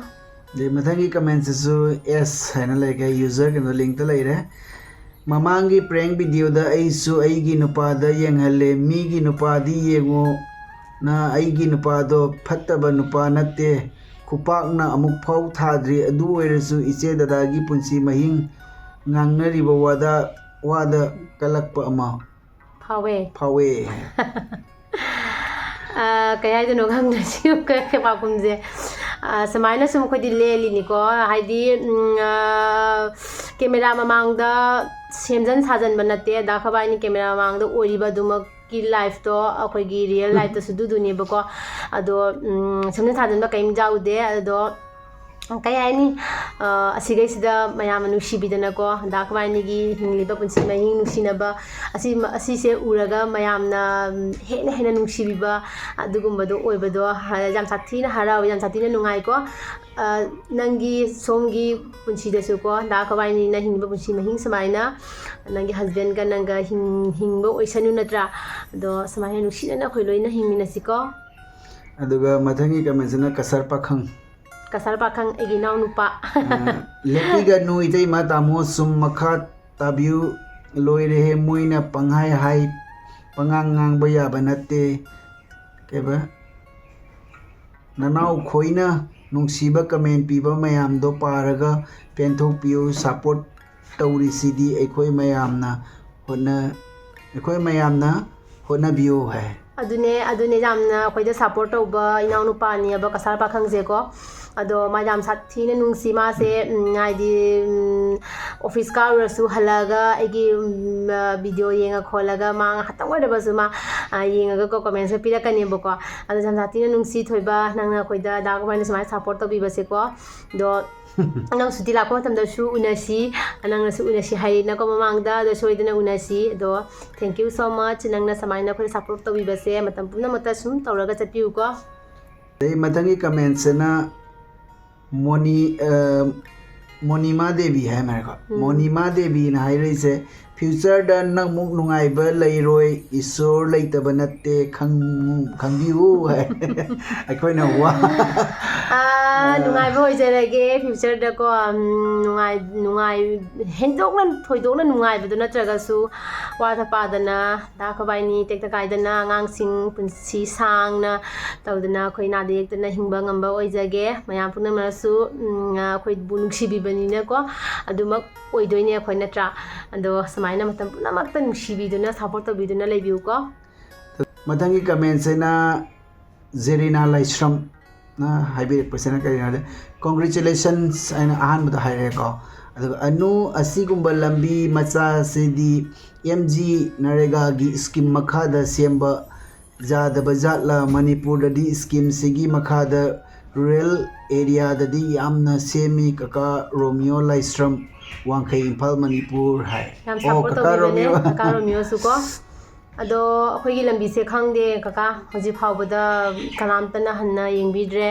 ꯑꯗꯩ ꯃꯊꯪꯒꯤ ꯀꯃꯦꯟꯁꯤꯁꯨ ꯑꯦꯁ ꯍꯥꯏꯅ ꯂꯩꯈ꯭ꯔꯦ, ꯌꯨꯖꯔ ꯀꯩꯅꯣ ꯂꯤꯡꯇ ꯂꯩꯔꯦ꯫ "ꯃꯃꯥꯡꯒꯤ ꯄ꯭ꯔꯦꯡ ꯚꯤꯗꯤꯑꯣꯗ ꯑꯩꯁꯨ ꯑꯩꯒꯤ ꯅꯨꯄꯥꯗ ꯌꯦꯡꯍꯜꯂꯦ, ꯃꯤꯒꯤ ꯅꯨꯄꯥꯗꯤ ꯌꯦꯡꯉꯣ ꯅ, ꯑꯩꯒꯤ ꯅꯨꯄꯥꯗꯣ ꯐꯠꯇꯕ ꯅꯨꯄꯥ ꯅꯠꯇꯦ, ꯈꯨꯄꯥꯛꯅ ꯑꯃꯨꯛ ꯐꯥꯎ ꯊꯥꯗ꯭ꯔꯤ꯫ ꯑꯗꯨ ꯑꯣꯏꯔꯁꯨ ꯏꯆꯦ ꯗꯗꯥꯒꯤ ꯄꯨꯟꯁꯤ ꯃꯍꯤꯡ ꯉꯥꯡꯅꯔꯤꯕ ꯋꯥꯗ, ꯋꯥꯗ ꯀꯜꯂꯛꯄ ꯑꯃ ꯐꯥꯎꯋꯦ꯫ ꯐꯥꯎꯋꯦ꯫" ꯑ, ꯀꯩ ꯍꯥꯏꯗꯣꯏꯅꯣ ꯈꯪꯗ꯭ꯔꯦ ꯁꯤ ꯄꯥꯎꯈꯨꯝꯁꯦ꯫ ꯑ, ꯁꯨꯃꯥꯏꯅ ꯁꯨꯝ ꯑꯩꯈꯣꯏꯗꯤ ꯂꯦꯜꯂꯤꯅꯤꯀꯣ, ꯍꯥꯏꯗꯤ, ꯎꯝ, ꯑ, ꯀꯦꯃꯦꯔꯥ ꯃꯃꯥꯡꯗ ꯁꯦꯝꯖꯟ ꯁꯥꯖꯟꯕ ꯅꯠꯇꯦ, ꯗꯥ ꯈꯕꯥꯏꯅꯤ ꯀꯦꯃꯦꯔꯥ ꯃꯃꯥꯡꯗ ꯑꯣꯏꯔꯤꯕ ꯑꯗꯨꯃꯛꯀꯤ ꯂꯥꯏꯐꯇꯣ ꯑꯩꯈꯣꯏꯒꯤ ꯔꯤꯌꯦꯜ ꯂꯥꯏꯐꯇꯁꯨ ꯑꯗꯨꯗꯨꯅꯦꯕꯀꯣ꯫ ꯑꯗꯣ, ꯎꯝ, ꯁꯦꯝꯖꯟ ꯁꯥꯖꯟꯕ ꯀꯔꯤꯝ ꯌꯥꯎꯗꯦ꯫ ꯑꯗꯣ ꯀꯩ ꯍꯥꯏꯅꯤ, ꯑ, ꯑꯁꯤꯈꯩꯁꯤꯗ ꯃꯌꯥꯝꯅ ꯅꯨꯡꯁꯤꯕꯤꯗꯅꯀꯣ, ꯗꯥ ꯈꯕꯥꯏꯅꯤꯒꯤ ꯍꯤꯡꯂꯤꯕ ꯄꯨꯟꯁꯤ ꯃꯍꯤꯡ ꯅꯨꯡꯁꯤꯅꯕ, ꯑꯁꯤ, ꯑꯁꯤꯁꯦ ꯎꯔꯒ ꯃꯌꯥꯝꯅ, ꯎꯝ, ꯍꯦꯟꯅ ꯍꯦꯟꯅ ꯅꯨꯡꯁꯤꯕꯤꯕ ꯑꯗꯨꯒꯨꯝꯕꯗꯣ ꯑꯣꯏꯕꯗꯣ, ꯍ-, ꯌꯥꯝ ꯁꯥꯊꯤꯅ ꯍꯔꯥꯎꯋꯤ, ꯌꯥꯝ ꯁꯥꯊꯤꯅ ꯅꯨꯡꯉꯥꯏꯀꯣ꯫ ꯑ, ꯅꯪꯒꯤ ꯁꯣꯝꯒꯤ ꯄꯨꯟꯁꯤꯗꯁꯨꯀꯣ, ꯗꯥ ꯈꯕꯥꯏꯅꯤꯅ ꯍꯤꯡꯕ ꯄꯨꯟꯁꯤ ꯃꯍꯤꯡ ꯁꯨꯃꯥꯏꯅ ꯅꯪꯒꯤ ꯍꯁꯕꯦꯟꯒ ꯅꯪꯒ ꯍꯤꯡ-, ꯍꯤꯡꯕ ꯑꯣꯏꯁꯅꯨ ꯅꯠꯇ꯭ꯔꯥ? ꯑꯗꯣ ꯁꯨꯃꯥꯏꯅ ꯅꯨꯡꯁꯤꯅꯅ ꯑꯩꯈꯣꯏ ꯂꯣꯏꯅ ꯍꯤꯡꯃꯤꯟꯅꯁꯤꯀꯣ꯫ ꯑꯗꯨꯒ ꯃꯊꯪꯒꯤ ꯀꯃꯦꯟꯁꯤꯅ ꯀꯁꯥꯔ ꯄꯥꯈꯪ꯫ ꯀꯁꯥꯔ ꯄꯥꯈꯪ, ꯑꯩꯒꯤ ꯏꯅꯥꯎꯅꯨꯄꯥ꯫ ꯑ, ꯂꯦꯞꯄꯤꯒꯅꯨ ꯏꯇꯩꯃ ꯇꯥꯃꯣ, ꯁꯨꯝ ꯃꯈꯥ ꯇꯥꯕꯤꯌꯨ꯫ ꯂꯣꯏꯔꯦꯍꯦ, ꯃꯣꯏꯅ ꯄꯪꯍꯥꯏ ꯍꯥꯏ, ꯄꯉꯥꯡ ꯉꯥꯡꯕ ꯌꯥꯕ ꯅꯠꯇꯦ꯫ ꯀꯩꯕ? ꯅꯅꯥꯎ ꯈꯣꯏꯅ ꯅꯨꯡꯁꯤꯕ ꯀꯃꯦꯟ ꯄꯤꯕ ꯃꯌꯥꯝꯗꯣ ꯄꯥꯔꯒ ꯄꯦꯟꯊꯣꯛꯄꯤꯌꯨ꯫ ꯁꯞꯄꯣꯔꯠ ꯇꯧꯔꯤꯁꯤꯗꯤ ꯑꯩꯈꯣꯏ ꯃꯌꯥꯝꯅ ꯍꯣꯠꯅ-, ꯑꯩꯈꯣꯏ ꯃꯌꯥꯝꯅ ꯍꯣꯠꯅꯕꯤꯌꯨ ꯍꯥꯏ꯫ ꯑꯗꯨꯅꯦ, ꯑꯗꯨꯅꯦ ꯌꯥꯝꯅ ꯑꯩꯈꯣꯏꯗ ꯁꯞꯄꯣꯔꯠ ꯇꯧꯕ ꯏꯅꯥꯎꯅꯨꯄꯥꯅꯦꯕ ꯀꯁꯥꯔ ꯄꯥꯈꯪꯁꯦꯀꯣ꯫ ꯑꯗꯣ ꯃꯥ ꯌꯥꯝ ꯁꯥꯊꯤꯅ ꯅꯨꯡꯁꯤ꯫ ꯃꯥꯁꯦ, ꯎꯝ, ꯍꯥꯏꯗꯤ, ꯎꯝ, ꯑꯣꯐꯤꯁ ꯀꯥꯔꯨꯔꯁꯨ ꯍꯜꯂꯛꯑꯒ ꯑꯩꯒꯤ, ꯎꯝ, ꯑ, ꯚꯤꯗꯤꯑꯣ ꯌꯦꯡꯉ ꯈꯣꯠꯂꯒ ꯃꯥ ꯉꯥꯏꯍꯥꯛꯇꯪ ꯑꯣꯏꯔꯕꯁꯨ ꯃꯥ, ꯑ, ꯌꯦꯡꯉꯒꯀꯣ ꯀꯣꯃꯦꯟꯁꯀ ꯄꯤꯔꯛꯀꯅꯦꯕꯀꯣ꯫ ꯑꯗꯣ ꯌꯥꯝ ꯁꯥꯊꯤꯅ ꯅꯨꯡꯁꯤ ꯊꯣꯏꯕ, ꯅꯪꯅ ꯑꯩꯈꯣꯏꯗ ꯗꯥ ꯀꯃꯥꯏꯅ ꯁꯨꯃꯥꯏꯅ ꯁꯞꯄꯣꯔꯠ ꯇꯧꯕꯤꯕꯁꯦꯀꯣ꯫ ꯑꯗꯣ ꯅꯪ ꯁꯨꯇꯤ ꯂꯥꯛꯄ ꯃꯇꯝꯗꯁꯨ ꯎꯅꯁꯤ, ꯅꯪꯅꯁꯨ ꯎꯅꯁꯤ ꯍꯥꯏꯔꯤꯅꯀꯣ ꯃꯃꯥꯡꯗ, ꯑꯗꯣ ꯁꯣꯏꯗꯅ ꯎꯅꯁꯤ꯫ ꯑꯗꯣ thank you so much, ꯅꯪꯅ ꯁꯨꯃꯥꯏꯅ ꯑꯩꯈꯣꯏ ꯁꯞꯄꯣꯔꯠ ꯇꯧꯕꯤꯕꯁꯦ ꯃꯇꯝ ꯄꯨꯝꯅꯃꯛꯇ ꯁꯨꯝ ꯇꯧꯔꯒ ꯆꯠꯄꯤꯌꯨꯀꯣ꯫ ꯑꯗꯩ ꯃꯊꯪꯒꯤ ꯀꯃꯦꯟꯁꯤꯅ ꯃꯣꯅꯤ ꯑ, ꯃꯣꯅꯤꯃꯥ ꯗꯦꯕꯤ ꯍꯥꯏ ꯃꯥꯜꯂꯦꯀꯣ꯫ ꯃꯣꯅꯤꯃꯥ ꯗꯦꯕꯤꯅ ꯍꯥꯏꯔꯛꯏꯁꯦ, "ꯐ꯭ꯌꯨꯆꯔꯗ ꯅꯪꯃꯨꯛ ꯅꯨꯡꯉꯥꯏꯕ ꯂꯩꯔꯣꯏ, ꯏꯁꯣꯔ ꯂꯩꯇꯕ ꯅꯠꯇꯦ, ꯈꯪ-, ꯈꯪꯕꯤꯌꯨ" ꯍꯥꯏ꯫ ꯑꯩꯈꯣꯏꯅ ꯋꯥ ꯑꯥ, ꯅꯨꯡꯉꯥꯏꯕ ꯑꯣꯏꯖꯔꯒꯦ ꯐ꯭ꯌꯨꯆꯔꯗꯀꯣ꯫ ꯎꯝ, ꯅꯨꯡꯉꯥꯏ ꯅꯨꯡꯉꯥꯏ ꯍꯦꯟꯗꯣꯛꯅ ꯊꯣꯏꯗꯣꯛꯅ ꯅꯨꯡꯉꯥꯏꯕꯗꯣ ꯅꯠꯇ꯭ꯔꯒꯁꯨ, ꯋꯥꯗ ꯄꯥꯗꯅ, ꯗꯥ ꯈꯕꯥꯏꯅꯤ ꯇꯦꯛꯇ ꯀꯥꯏꯗꯅ, ꯑꯉꯥꯡꯁꯤꯡ ꯄꯨꯟꯁꯤ ꯁꯥꯡꯅ ꯇꯧꯗꯅ, ꯑꯩꯈꯣꯏ ꯅꯥꯗ ꯌꯦꯛꯇꯅ ꯍꯤꯡꯕ ꯉꯝꯕ ꯑꯣꯏꯖꯒꯦ꯫ ꯃꯌꯥꯝ ꯄꯨꯝꯅꯃꯛꯁꯨ, ꯎꯝ, ꯑꯩꯈꯣꯏꯕꯨ ꯅꯨꯡꯁꯤꯕꯤꯕꯅꯤꯅꯀꯣ, ꯑꯗꯨꯃꯛ ꯑꯣꯏꯗꯣꯏꯅꯦ ꯑꯩꯈꯣꯏ, ꯅꯠꯇ꯭ꯔꯥ? ꯑꯗꯣ ꯁꯨꯃꯥꯏꯅ ꯃꯇꯝ ꯄꯨꯝꯅꯃꯛꯇ ꯅꯨꯡꯁꯤꯕꯤꯗꯨꯅ, ꯁꯞꯄꯣꯔꯠ ꯇꯧꯕꯤꯗꯨꯅ ꯂꯩꯕꯤꯌꯨꯀꯣ꯫ ꯃꯊꯪꯒꯤ ꯀꯃꯦꯟꯁꯤꯅ ꯖꯦꯔꯤꯅꯥ ꯂꯥꯏꯁ꯭ꯔꯝꯅ ꯍꯥꯏꯕꯤꯔꯛꯄꯁꯤꯅ ꯀꯔꯤꯅꯣ ꯍꯥꯏꯗꯤ, "Congratulations" ꯍꯥꯏꯅ ꯑꯍꯥꯟꯕꯗ ꯍꯥꯏꯔꯛꯑꯦꯀꯣ꯫ ꯑꯗꯨꯒ, "ꯑꯅꯨ, ꯑꯁꯤꯒꯨꯝꯕ ꯂꯝꯕꯤ ꯃꯆꯥꯁꯤꯗꯤ ꯑꯦꯝ ꯖꯤ ꯅꯔꯦꯒꯥꯒꯤ ꯁ꯭ꯀꯤꯝ ꯃꯈꯥꯗ ꯁꯦꯝꯕ ꯌꯥꯗꯕ ꯖꯥꯠꯂ? ꯃꯅꯤꯄꯨꯔꯗꯗꯤ ꯁ꯭ꯀꯤꯝꯁꯤꯒꯤ ꯃꯈꯥꯗ ꯔꯨꯔꯦꯜ ꯑꯦꯔꯤꯌꯥꯗꯗꯤ ꯌꯥꯝꯅ ꯁꯦꯝꯃꯤ꯫ ꯀꯀꯥ ꯔꯣꯃꯤꯌꯣ ꯂꯥꯏꯁ꯭ꯔꯝ, ꯋꯥꯡꯈꯩ, ꯏꯝꯐꯥꯜ, ꯃꯅꯤꯄꯨꯔ" ꯍꯥꯏ꯫ ꯌꯥꯝ ꯑꯣ, ꯁꯞꯄꯣꯔꯠ ꯀꯀꯥ ꯇꯧꯕꯤꯕꯅꯦ ꯔꯣꯃꯤꯌꯣ꯫ ꯀꯀꯥ ꯔꯣꯃꯤꯌꯣꯁꯨ ꯀꯣ꯫ ꯑꯗꯣ ꯑꯩꯈꯣꯏꯒꯤ ꯂꯝꯕꯤꯁꯦ ꯈꯪꯗꯦ ꯀꯀꯥ, ꯍꯧꯖꯤꯛ ꯐꯥꯎꯕꯗ ꯀꯅꯥꯝꯇꯅ ꯍꯟꯅ ꯌꯦꯡꯕꯤꯗ꯭ꯔꯦ꯫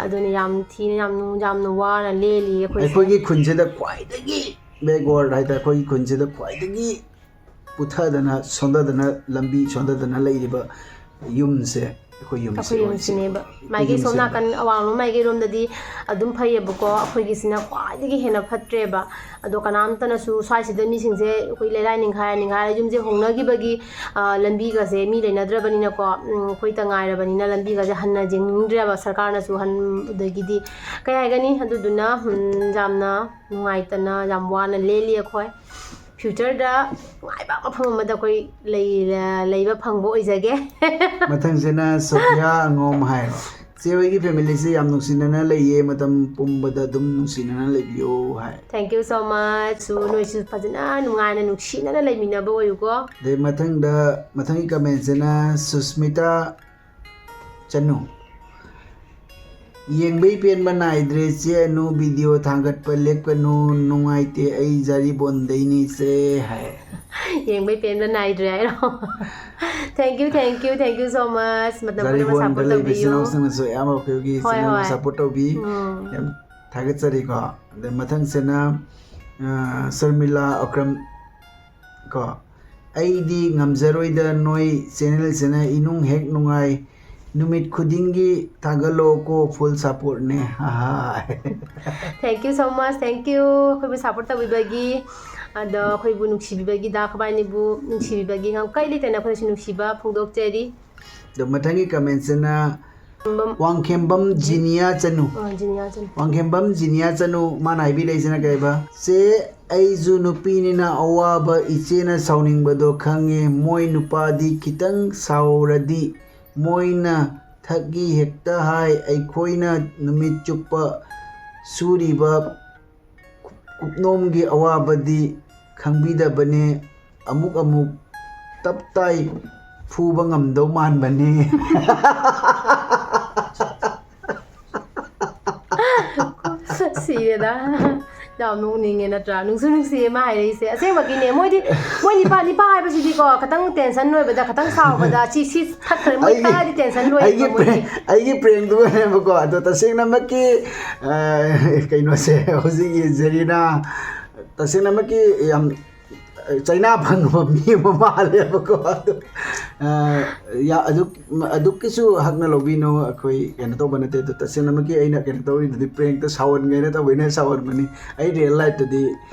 ꯑꯗꯨꯅ ꯌꯥꯝ ꯊꯤꯅ, ꯌꯥꯝ ꯅꯨꯡ-, ꯌꯥꯝꯅ ꯋꯥꯅ ꯂꯦꯜꯂꯤ ꯑꯩꯈꯣꯏꯁꯦ꯫ ꯑꯩꯈꯣꯏꯒꯤ ꯈꯨꯟꯁꯤꯗ ꯈ꯭ꯋꯥꯏꯗꯒꯤ ꯕꯦꯛꯋꯥꯔꯗ ꯍꯥꯏꯇꯥꯔꯦ, ꯑꯩꯈꯣꯏꯒꯤ ꯈꯨꯟꯁꯤꯗ ꯈ꯭ꯋꯥꯏꯗꯒꯤ ꯄꯨꯊꯗꯅ, ꯁꯣꯟꯊꯗꯅ, ꯂꯝꯕꯤ ꯁꯣꯟꯊꯗꯅ ꯂꯩꯔꯤꯕ ꯌꯨꯝꯁꯦ ꯑꯩꯈꯣꯏ ꯌꯨꯝꯁꯦ ꯑꯩꯈꯣꯏ ꯑꯣꯏ-, ꯌꯨꯝꯁꯤꯅꯦꯕ꯫ ꯑꯩꯈꯣꯏ ꯃꯥꯒꯤ ꯁꯣꯝ ꯌꯨꯝꯁꯤꯅꯦꯕ꯫ ꯅꯥꯀꯟ ꯑꯋꯥꯡꯂꯣꯝ ꯃꯥꯏꯀꯩꯔꯣꯝꯗꯗꯤ ꯑꯗꯨꯝ ꯐꯩꯌꯦꯕꯀꯣ, ꯑꯩꯈꯣꯏꯒꯤꯁꯤꯅ ꯈ꯭ꯋꯥꯏꯗꯒꯤ ꯍꯦꯟꯅ ꯐꯠꯇ꯭ꯔꯦꯕ꯫ ꯑꯗꯣ ꯀꯅꯥꯝꯇꯅꯁꯨ ꯁ꯭ꯋꯥꯏꯁꯤꯗ ꯃꯤꯁꯤꯡꯁꯦ ꯑꯩꯈꯣꯏ ꯂꯩꯔꯥꯏ ꯅꯤꯡꯈꯥꯏꯔ ꯅꯤꯡꯈꯥꯏꯔ ꯌꯨꯝꯁꯦ ꯍꯣꯡꯅꯈꯤꯕꯒꯤ, ꯑ, ꯂꯝꯕꯤꯒꯁꯦ ꯃꯤ ꯂꯩꯅꯗ꯭ꯔꯕꯅꯤꯅꯀꯣ, ꯎꯝ, ꯑꯩꯈꯣꯏꯇ ꯉꯥꯏꯔꯕꯅꯤꯅ ꯂꯝꯕꯤꯒꯁꯦ ꯍꯟꯅ ꯌꯦꯡꯅꯤꯡꯗ꯭ꯔꯦꯕ ꯁꯔꯀꯥꯔꯅꯁꯨ ꯍꯟ-, ꯑꯗꯒꯤꯗꯤ ꯀꯩ ꯍꯥꯏꯒꯅꯤ, ꯑꯗꯨꯗꯨꯅ, ꯎꯝ, ꯌꯥꯝꯅ ꯅꯨꯡꯉꯥꯏꯇꯅ ꯌꯥꯝ ꯋꯥꯅ ꯂꯦꯜꯂꯤ ꯑꯩꯈꯣꯏ꯫ ꯐ꯭ꯌꯨꯆꯔꯗ ꯅꯨꯡꯉꯥꯏꯕ ꯃꯐꯝ ꯑꯃꯗ ꯑꯩꯈꯣꯏ ꯂꯩ-, ꯂꯩꯕ ꯐꯪꯕ ꯑꯣꯏꯖꯒꯦ꯫ ꯃꯊꯪꯁꯤꯅ ꯁꯣꯐꯤꯌꯥ ꯑꯉꯣꯝ ꯍꯥꯏꯔꯣ꯫ ꯆꯦ ꯍꯣꯏꯒꯤ ꯐꯦꯃꯤꯂꯤꯁꯦ ꯌꯥꯝ ꯅꯨꯡꯁꯤꯅꯅ ꯂꯩꯌꯦ, ꯃꯇꯝ ꯄꯨꯝꯕꯗ ꯑꯗꯨꯝ ꯅꯨꯡꯁꯤꯅꯅ ꯂꯩꯕꯤꯌꯨ ꯍꯥꯏ꯫ Thank you so much. ꯁꯨ ꯅꯣꯏꯁꯨ ꯐꯖꯅ ꯅꯨꯡꯉꯥꯏꯅ ꯅꯨꯡꯁꯤꯅꯅ ꯂꯩꯃꯤꯟꯅꯕ ꯑꯣꯏꯌꯨꯀꯣ. ꯑꯗꯩ ꯃꯊꯪꯗ, ꯃꯊꯪꯒꯤ ꯀꯃꯦꯟꯁꯤꯅ ꯁꯨꯁꯃꯤꯇꯥ ꯆꯅꯨ, "ꯌꯦꯡꯕꯩ ꯄꯦꯟꯕ ꯅꯥꯏꯗ꯭ꯔꯦ ꯆꯦ ꯑꯅꯨ, ꯚꯤꯗꯤꯑꯣ ꯊꯥꯡꯒꯠꯄ ꯂꯦꯞꯀꯅꯨ, ꯅꯨꯡꯉꯥꯏꯇꯦ, ꯑꯩ ꯖꯥꯔꯤꯕꯣꯟꯗꯩꯅꯤ ꯆꯦ" ꯍꯥꯏ꯫ ꯌꯦꯡꯕꯩ ꯄꯦꯟꯕ ꯅꯥꯏꯗ꯭ꯔꯦ ꯍꯥꯏꯔꯣ? Thank you, thank you, thank you so much. ꯃꯇꯝ ꯄꯨꯝꯅꯃꯛ ꯖꯥꯔꯤꯕꯣꯟꯗ ꯁꯞꯄꯣꯔꯠ ꯂꯩꯕ ꯏꯆꯤꯟ ꯇꯧꯕꯤꯌꯨ. ꯏꯅꯥꯎꯁꯤꯡꯅꯁꯨ ꯑꯌꯥꯝꯕ ꯑꯩꯈꯣꯏꯒꯤ ꯍꯣꯏ, ꯆꯦꯅꯦꯜꯗ ꯍꯣꯏ. ꯁꯞꯄꯣꯔꯠ ꯇꯧꯕꯤ꯫ ꯎꯝ. ꯌꯥꯝ ꯊꯥꯒꯠꯆꯔꯤꯀꯣ꯫ ꯑꯗꯩ ꯃꯊꯪꯁꯤꯅ, ꯑ, ꯁꯔꯃꯤꯂꯥ ꯑꯀ꯭ꯔꯝ ꯀꯣ, "ꯑꯩꯗꯤ ꯉꯝꯖꯔꯣꯏꯗ ꯅꯣꯏ ꯆꯦꯅꯦꯜꯁꯤꯅ, ꯏꯅꯨꯡ ꯍꯦꯛ ꯅꯨꯡꯉꯥꯏ, ꯅꯨꯃꯤꯠ ꯈꯨꯗꯤꯡꯒꯤ ꯊꯥꯒꯠꯂꯣꯀꯣ, ꯐꯨꯜ ꯁꯞꯄꯣꯔꯠꯅꯦ" ꯍꯥꯏ꯫ Thank you so much, thank you. ꯑꯩꯈꯣꯏꯕꯨ ꯁꯞꯄꯣꯔꯠ ꯇꯧꯕꯤꯕꯒꯤ, ꯑꯗꯣ ꯑꯩꯈꯣꯏꯕꯨ ꯅꯨꯡꯁꯤꯕꯤꯕꯒꯤ, ꯗꯥ ꯈꯣꯕꯥꯏꯅꯤꯕꯨ ꯅꯨꯡꯁꯤꯕꯤꯕꯒꯤ ꯉꯝꯈꯩ ꯂꯩꯇꯅ ꯑꯩꯈꯣꯏꯅꯁꯨ ꯅꯨꯡꯁꯤꯕ ꯐꯣꯡꯗꯣꯛꯆꯔꯤ. ꯑꯗꯣ ꯃꯊꯪꯒꯤ ꯀꯃꯦꯟꯁꯤꯅ ꯋꯥꯡꯈꯦꯝꯕꯝ ꯖꯤꯅꯤꯌꯥ ꯆꯅꯨ꯫ ꯑ, ꯖꯤꯅꯤꯌꯥ ꯆꯅꯨ. ꯋꯥꯡꯈꯦꯝꯕꯝ ꯖꯤꯅꯤꯌꯥ ꯆꯅꯨ, ꯃꯥꯅ ꯍꯥꯏꯕꯤꯔꯛꯏꯁꯤꯅ ꯀꯩꯕ? "ꯆꯦ, ꯑꯩꯁꯨ ꯅꯨꯄꯤꯅꯤꯅ ꯑꯋꯥꯕ ꯏꯆꯦꯅ ꯁꯥꯎꯅꯤꯡꯕꯗꯣ ꯈꯪꯉꯦ꯫ ꯃꯣꯏ ꯅꯨꯄꯥꯗꯤ ꯈꯤꯇꯪ ꯁꯥꯎꯔꯗꯤ ꯃꯣꯏꯅ ꯊꯛꯏ ꯍꯦꯛꯇ ꯍꯥꯏ꯫ ꯑꯩꯈꯣꯏꯅ ꯅꯨꯃꯤꯠ ꯆꯨꯞꯄ ꯁꯨꯔꯤꯕ ꯀꯨꯞꯅꯣꯝꯒꯤ ꯑꯋꯥꯕꯗꯤ ꯈꯪꯕꯤꯗꯕꯅꯦ꯫ ꯑꯃꯨꯛ ꯑꯃꯨꯛ ꯇꯞ ꯇꯥꯏ ꯐꯨꯕ ꯉꯝꯗꯧ ꯃꯥꯟꯕꯅꯦ"꯫ ꯁꯤꯔꯦꯗ꯫ ꯌꯥꯝ ꯅꯣꯛꯅꯤꯡꯉꯦ ꯅꯠꯇ꯭ꯔꯥ? ꯅꯨꯡꯁꯨ ꯅꯨꯡꯁꯤꯌꯦ ꯃꯥ ꯍꯥꯏꯔꯛꯏꯁꯦ꯫ ꯑꯁꯦꯡꯕꯒꯤꯅꯦ, ꯃꯣꯏꯗꯤ, ꯃꯣꯏ ꯅꯤꯄꯥ, ꯅꯤꯄꯥ ꯍꯥꯏꯕꯁꯤꯗꯤꯀꯣ, ꯈꯤꯇꯪ ꯇꯦꯟꯁꯟ ꯑꯣꯏꯕꯗ, ꯈꯤꯇꯪ ꯁꯥꯎꯕꯗ, ꯁꯤ, ꯁꯤ ꯊꯛꯈ꯭ꯔꯦ, ꯃꯣꯏ ꯑꯩꯒꯤ, ꯊꯛꯑꯗꯤ ꯇꯦꯟꯁꯟ ꯂꯣꯏꯌꯦꯕ ꯑꯩꯒꯤ ꯃꯣꯏꯗꯤ꯫ ꯄ꯭ꯔꯦꯡ, ꯑꯩꯒꯤ ꯄ꯭ꯔꯦꯡꯗꯨꯒꯅꯦꯕꯀꯣ, ꯑꯗꯣ ꯇꯁꯦꯡꯅꯃꯛꯀꯤ, ꯑ, ꯀꯩꯅꯣꯁꯦ, ꯍꯧꯖꯤꯛꯀꯤ ꯖꯦꯔꯤꯅꯥ, ꯇꯁꯦꯡꯅꯃꯛꯀꯤ ꯌꯥꯝ ꯆꯩꯅꯥ ꯐꯪꯕ ꯃꯤ ꯑꯃ ꯃꯥꯜꯂꯦꯕꯀꯣ꯫ ꯑꯗꯣ, ꯑ, ꯌꯥ-, ꯑꯗꯨꯛ-, ꯑꯗꯨꯛꯀꯤꯁꯨ ꯍꯛꯅ ꯂꯧꯕꯤꯅꯨ, ꯑꯩꯈꯣꯏ ꯀꯩꯅꯣ ꯇꯧꯕ ꯅꯠꯇꯦ꯫ ꯑꯗꯣ ꯇꯁꯦꯡꯅꯃꯛꯀꯤ ꯑꯩꯅ ꯀꯩꯅꯣ ꯇꯧꯔꯤꯗꯨꯗꯤ ꯄ꯭ꯔꯦꯡꯇ ꯁꯥꯎꯍꯟꯒꯦꯅ ꯇꯧꯕꯅꯤꯅ ꯁꯥꯎꯍꯟꯕꯅꯤ꯫ ꯑꯩ ꯔꯤꯌꯦꯜ ꯂꯥꯏꯐꯇꯗꯤ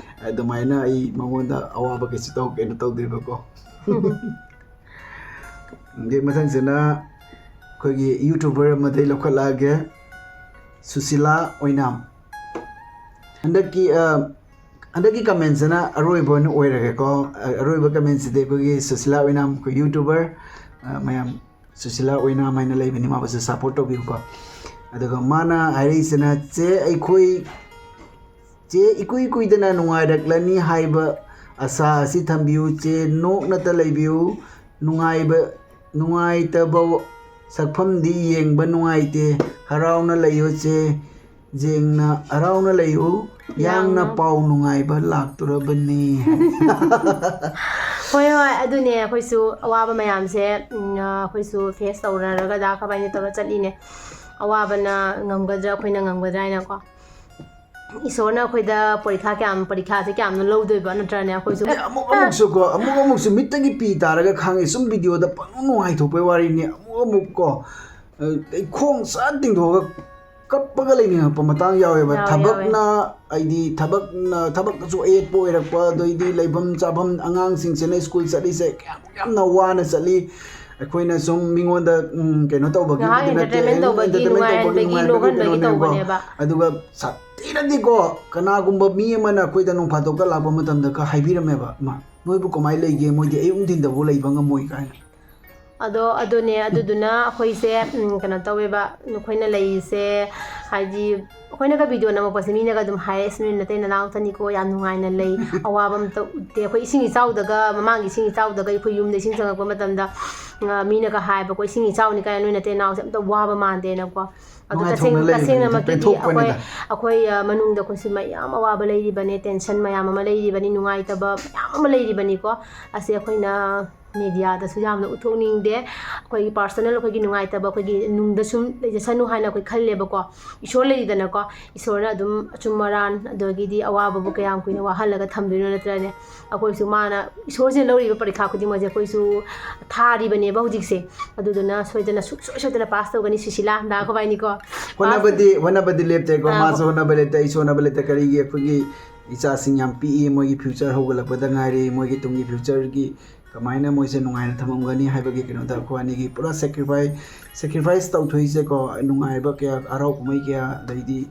ꯑꯗꯨꯃꯥꯏꯅ ꯑꯩ ꯃꯉꯣꯟꯗ ꯑꯋꯥꯕ ꯀꯩꯁꯨ ꯇꯧ-, ꯀꯩꯅꯣ ꯇꯧꯗꯦꯕꯀꯣ꯫ ꯑꯗꯩ ꯃꯊꯪꯁꯤꯅ ꯑꯩꯈꯣꯏꯒꯤ ꯌꯨꯇ꯭ꯌꯨꯕꯔ ꯑꯃꯗꯩ ꯂꯧꯈꯠꯂꯛꯑꯒꯦ, ꯁꯨꯁꯤꯂꯥ ꯑꯣꯏꯅꯥꯝ꯫ ꯍꯟꯗꯛꯀꯤ, ꯑ, ꯍꯟꯗꯛꯀꯤ ꯀꯃꯦꯟꯁꯤꯅ ꯑꯔꯣꯏꯕ ꯑꯣꯏꯅ ꯑꯣꯏꯔꯒꯦꯀꯣ꯫ ꯑ, ꯑꯔꯣꯏꯕ ꯀꯃꯦꯟꯁꯤꯗꯤ ꯑꯩꯈꯣꯏꯒꯤ ꯁꯨꯁꯤꯂꯥ ꯑꯣꯏꯅꯥꯝ, ꯑꯩꯈꯣꯏ ꯌꯨꯇ꯭ꯌꯨꯕꯔ, ꯑ, ꯃꯌꯥꯝ ꯁꯨꯁꯤꯂꯥ ꯑꯣꯏꯅꯥꯝ ꯍꯥꯏꯅ ꯂꯩꯕꯅꯤ, ꯃꯥꯕꯨꯁꯨ ꯁꯞꯄꯣꯔꯠ ꯇꯧꯕꯤꯌꯨꯀꯣ꯫ ꯑꯗꯨꯒ ꯃꯥꯅ ꯍꯥꯏꯔꯛꯏꯁꯤꯅ, "ꯆꯦ, ꯑꯩꯈꯣꯏ, ꯆꯦ, ꯏꯀꯨꯏ ꯀꯨꯏꯗꯅ ꯅꯨꯡꯉꯥꯏꯔꯛꯂꯅꯤ ꯍꯥꯏꯕ ꯑꯁꯥ ꯑꯁꯤ ꯊꯝꯕꯤꯌꯨ꯫ ꯆꯦ, ꯅꯣꯛꯅꯇ ꯂꯩꯕꯤꯌꯨ꯫ ꯅꯨꯡꯉꯥꯏꯕ, ꯅꯨꯡꯉꯥꯏꯇꯕ ꯁꯛꯐꯝꯗꯤ ꯌꯦꯡꯕ ꯅꯨꯡꯉꯥꯏꯇꯦ꯫ ꯍꯔꯥꯎꯅ ꯂꯩꯌꯨ ꯆꯦ꯫ ꯌꯦꯡꯅ ꯍꯔꯥꯎꯅ ꯂꯩꯌꯨ꯫ ꯌꯥꯡꯅ ꯌꯥꯡꯅ꯫ ꯄꯥꯎ ꯅꯨꯡꯉꯥꯏꯕ ꯂꯥꯛꯇꯣꯔꯕꯅꯤ"꯫ ꯍꯣꯏ, ꯍꯣꯏ, ꯑꯗꯨꯅꯦ, ꯑꯩꯈꯣꯏꯁꯨ ꯑꯋꯥꯕ ꯃꯌꯥꯝꯁꯦ, ꯎꯝ, ꯑꯩꯈꯣꯏꯁꯨ ꯐꯦꯁ ꯇꯧꯅꯔꯒ ꯗꯥ ꯈꯕꯥꯏꯅ ꯇꯧꯔ ꯆꯠꯂꯤꯅꯦ꯫ ꯑꯋꯥꯕꯅ ꯉꯝꯒꯗ꯭ꯔꯥ, ꯑꯩꯈꯣꯏꯅ ꯉꯝꯒꯗ꯭ꯔꯥ ꯍꯥꯏꯅꯀꯣ꯫ ꯏꯁꯣꯔꯅ ꯑꯩꯈꯣꯏꯗ ꯄꯔꯤꯈꯥ ꯀꯌꯥꯝ, ꯄꯔꯤꯈꯥꯁꯦ ꯀꯌꯥꯝꯅ ꯂꯧꯗꯣꯏꯕ, ꯅꯠꯇ꯭ꯔꯅꯦ? ꯑꯩꯈꯣꯏꯁꯨ ꯑꯦ, ꯑꯃꯨꯛ ꯑꯃꯨꯛꯁꯨꯀꯣ, ꯑꯃꯨꯛ ꯑꯃꯨꯛꯁꯨ ꯃꯤꯠꯇꯒꯤ ꯄꯤ ꯇꯥꯔꯒ ꯈꯥꯡꯉꯤ꯫ ꯁꯨꯝ ꯚꯤꯗꯤꯑꯣꯗ ꯄꯪꯅꯨꯡ ꯅꯨꯡꯉꯥꯏꯊꯣꯛꯄꯩ ꯋꯥꯔꯤꯅꯤ꯫ ꯑꯃꯨꯛ ꯑꯃꯨꯛ ꯀꯣ, ꯑ, ꯑꯩ ꯈꯣꯡ ꯁꯠ ꯇꯤꯡꯊꯣꯛꯑꯒ ꯀꯞꯄꯒ ꯂꯩꯅꯤꯡꯉꯛꯄ ꯃꯇꯥꯡ ꯌꯥꯎꯋꯦꯕ꯫ ꯌꯥꯎꯋꯦ, ꯌꯥꯎꯋꯦ꯫ ꯊꯕꯛꯅ, ꯍꯥꯏꯗꯤ ꯊꯕꯛꯅ, ꯊꯕꯛꯅꯁꯨ ꯑꯌꯦꯠꯄ ꯑꯣꯏꯔꯛꯄ, ꯑꯗꯩꯗꯤ ꯂꯩꯐꯝ ꯆꯥꯐꯝ, ꯑꯉꯥꯡꯁꯤꯡꯁꯤꯅ ꯁ꯭ꯀꯨꯜ ꯆꯠꯂꯤꯁꯦ ꯀꯌꯥꯝ ꯌꯥꯝꯅ ꯋꯥꯅ ꯆꯠꯂꯤ꯫ ꯑꯩꯈꯣꯏꯅ ꯁꯨꯝ ꯃꯤꯉꯣꯟꯗ, ꯎꯝ, ꯀꯩꯅꯣ ꯇꯧꯕꯒꯤ ꯉꯥꯏꯍꯥꯛ ꯅꯠꯇꯦ, entertainment ꯇꯧꯕꯒꯤ, entertainment ꯇꯧꯕꯒꯤ, ꯅꯨꯡꯉꯥꯏꯍꯟꯕꯒꯤ, ꯅꯨꯡꯉꯥꯏꯍꯟꯕꯒꯤ ꯅꯣꯛꯍꯟꯕꯒꯤ ꯀꯩꯅꯣꯅꯦꯕꯀꯣ꯫ ꯇꯧꯕꯅꯦꯕ꯫ ꯑꯗꯨꯒ ꯁꯥꯊꯤꯅꯗꯤꯀꯣ, ꯀꯅꯥꯒꯨꯝꯕ ꯃꯤ ꯑꯃꯅ ꯑꯩꯈꯣꯏꯗ ꯅꯣꯡ ꯐꯥꯗꯣꯛꯀ ꯂꯥꯛꯄ ꯃꯇꯝꯗꯒ ꯍꯥꯏꯕꯤꯔꯝꯃꯦꯕ, "ꯃꯥ, ꯅꯣꯏꯕꯨ ꯀꯃꯥꯏꯅ ꯂꯩꯒꯦ? ꯃꯣꯏꯗꯤ ꯑꯌꯨꯛ ꯅꯨꯡꯊꯤꯟꯗꯕꯨ ꯂꯩꯕ ꯉꯝꯃꯣꯏ" ꯀꯥꯏꯅ꯫ ꯑꯗꯣ ꯑꯗꯨꯅꯦ, ꯑꯗꯨꯗꯨꯅ ꯑꯩꯈꯣꯏꯁꯦ, ꯎꯝ, ꯀꯩꯅꯣ ꯇꯧꯋꯦꯕ, ꯑꯩꯈꯣꯏꯅ ꯂꯩꯔꯤꯁꯦ, ꯍꯥꯏꯗꯤ, ꯑꯩꯈꯣꯏꯅꯒ ꯚꯤꯗꯤꯑꯣ ꯅꯝꯃꯛꯄꯁꯦ ꯃꯤꯅꯒ ꯑꯗꯨꯝ ꯍꯥꯏꯌꯦ, "ꯑꯁ, ꯅꯣꯏ ꯅꯇꯩ ꯅꯅꯥꯎꯇꯅꯤꯀꯣ, ꯌꯥꯝ ꯅꯨꯡꯉꯥꯏꯅ ꯂꯩ, ꯑꯋꯥꯕ ꯑꯝꯇ ꯎꯠꯇꯦ"꯫ ꯑꯩꯈꯣꯏ ꯏꯁꯤꯡ ꯏꯆꯥꯎꯗꯒ, ꯃꯃꯥꯡꯒꯤ ꯏꯁꯤꯡ ꯏꯆꯥꯎꯗꯒ ꯑꯩꯈꯣꯏ ꯌꯨꯝꯗ ꯏꯁꯤꯡ ꯆꯪꯉꯛꯄ ꯃꯇꯝꯗ, ꯑ, ꯃꯤꯅꯒ ꯍꯥꯏꯕꯀꯣ, "ꯏꯁꯤꯡ ꯏꯆꯥꯎꯅꯤ ꯀꯥꯏꯅ ꯅꯣꯏ ꯅꯇꯩ ꯅꯅꯥꯎꯁꯦ ꯑꯝꯇ ꯋꯥꯕ ꯃꯥꯟꯗꯦꯅꯀꯣ"꯫ ꯑꯗꯣ ꯅꯨꯡꯉꯥꯏꯊꯣꯛꯅ ꯇꯁꯦꯡ-, ꯂꯩꯕꯅꯤꯗ, ꯇꯁꯦꯡꯅꯃꯛꯀꯤꯗꯤ ꯑꯩꯈꯣꯏ, ꯄꯦꯟꯊꯣꯛꯄꯅꯤꯗ꯫ ꯑꯩꯈꯣꯏ, ꯑ, ꯃꯅꯨꯡꯗ ꯑꯩꯈꯣꯏꯁꯨ ꯃꯌꯥꯝ ꯑꯋꯥꯕ ꯂꯩꯔꯤꯕꯅꯦ, ꯇꯦꯟꯁꯟ ꯃꯌꯥꯝ ꯑꯃ ꯂꯩꯔꯤꯕꯅꯤ, ꯅꯨꯡꯉꯥꯏꯇꯕ ꯃꯌꯥꯝ ꯑꯃ ꯂꯩꯔꯤꯕꯅꯤꯀꯣ꯫ ꯑꯁꯤ ꯑꯩꯈꯣꯏꯅ ꯃꯦꯗꯤꯌꯥꯗꯁꯨ ꯌꯥꯝꯅ ꯎꯠꯊꯣꯛꯅꯤꯡꯗꯦ꯫ ꯑꯩꯈꯣꯏꯒꯤ ꯄꯥꯔꯁꯣꯅꯦꯜ, ꯑꯩꯈꯣꯏꯒꯤ ꯅꯨꯡꯉꯥꯏꯇꯕ ꯑꯩꯈꯣꯏꯒꯤ ꯅꯨꯡꯗ ꯁꯨꯝ ꯂꯩꯖꯁꯅꯨ ꯍꯥꯏꯅ ꯑꯩꯈꯣꯏ ꯈꯜꯂꯦꯕꯀꯣ꯫ ꯏꯁꯣꯔ ꯂꯩꯔꯤꯗꯅꯀꯣ, ꯏꯁꯣꯔꯅ ꯑꯗꯨꯝ ꯑꯆꯨꯝ ꯑꯔꯥꯟ, ꯑꯗꯒꯤꯗꯤ ꯑꯋꯥꯕꯕꯨ ꯀꯌꯥꯝ ꯀꯨꯏꯅ ꯋꯥꯍꯜꯂꯒ ꯊꯝꯗꯣꯏꯅꯣ, ꯅꯠꯇ꯭ꯔꯅꯦ? ꯑꯩꯈꯣꯏꯁꯨ ꯃꯥꯅ, ꯏꯁꯣꯔꯁꯤꯅ ꯂꯧꯔꯤꯕ ꯄꯔꯤꯈꯥ ꯈꯨꯗꯤꯡꯃꯛꯁꯦ ꯑꯩꯈꯣꯏꯁꯨ ꯊꯥꯔꯤꯕꯅꯦꯕ ꯍꯧꯖꯤꯛꯁꯦ꯫ ꯑꯗꯨꯗꯨꯅ ꯁꯣꯏꯗꯅ, ꯁꯨꯡꯁꯣꯏ ꯁꯣꯏꯗꯅ ꯄꯥꯁ ꯇꯧꯒꯅꯤ ꯁꯨꯁꯤꯂꯥ, ꯗꯥ ꯈꯣꯕꯥꯏꯅꯤꯀꯣ꯫ ꯍꯣꯠꯅꯕꯗꯤ, ꯍꯣꯠꯅꯕꯗꯤ ꯂꯦꯞꯇꯦꯀꯣ, ꯑꯥ, ꯃꯥꯁꯨ ꯍꯣ- ꯍꯣꯠꯅꯕ ꯂꯦꯞꯇꯦ, ꯑꯩꯁꯨ ꯍꯣꯠꯅꯕ ꯂꯦꯞꯇꯦ꯫ ꯀꯔꯤꯒꯤ? ꯑꯩꯈꯣꯏꯒꯤ ꯏꯆꯥꯁꯤꯡ ꯌꯥꯝ ꯄꯤꯛꯏ, ꯃꯣꯏꯒꯤ ꯐ꯭ꯌꯨꯆꯔ ꯍꯧꯒꯠꯂꯛꯄꯗ ꯉꯥꯏꯔꯤ, ꯃꯣꯏꯒꯤ ꯇꯨꯡꯒꯤ ꯐ꯭ꯌꯨꯆꯔꯒꯤ ꯀꯃꯥꯏꯅ ꯃꯣꯏꯁꯦ ꯅꯨꯡꯉꯥꯏꯅ ꯊꯝꯃꯝꯒꯅꯤ ꯍꯥꯏꯕꯒꯤ ꯀꯩꯅꯣꯗ ꯑꯩꯈꯣꯏ ꯑꯅꯤꯒꯤ ꯄꯨꯔꯥ ꯁꯦꯀ꯭ꯔꯤꯐꯥꯏ-, ꯁꯦꯀ꯭ꯔꯤꯐꯥꯏꯁ ꯇꯧꯊꯣꯛꯏꯁꯦꯀꯣ, ꯅꯨꯡꯉꯥꯏꯕ ꯀꯌꯥ, ꯍꯔꯥꯎ ꯀꯨꯝꯍꯩ ꯀꯌꯥ, ꯑꯗꯩꯗꯤ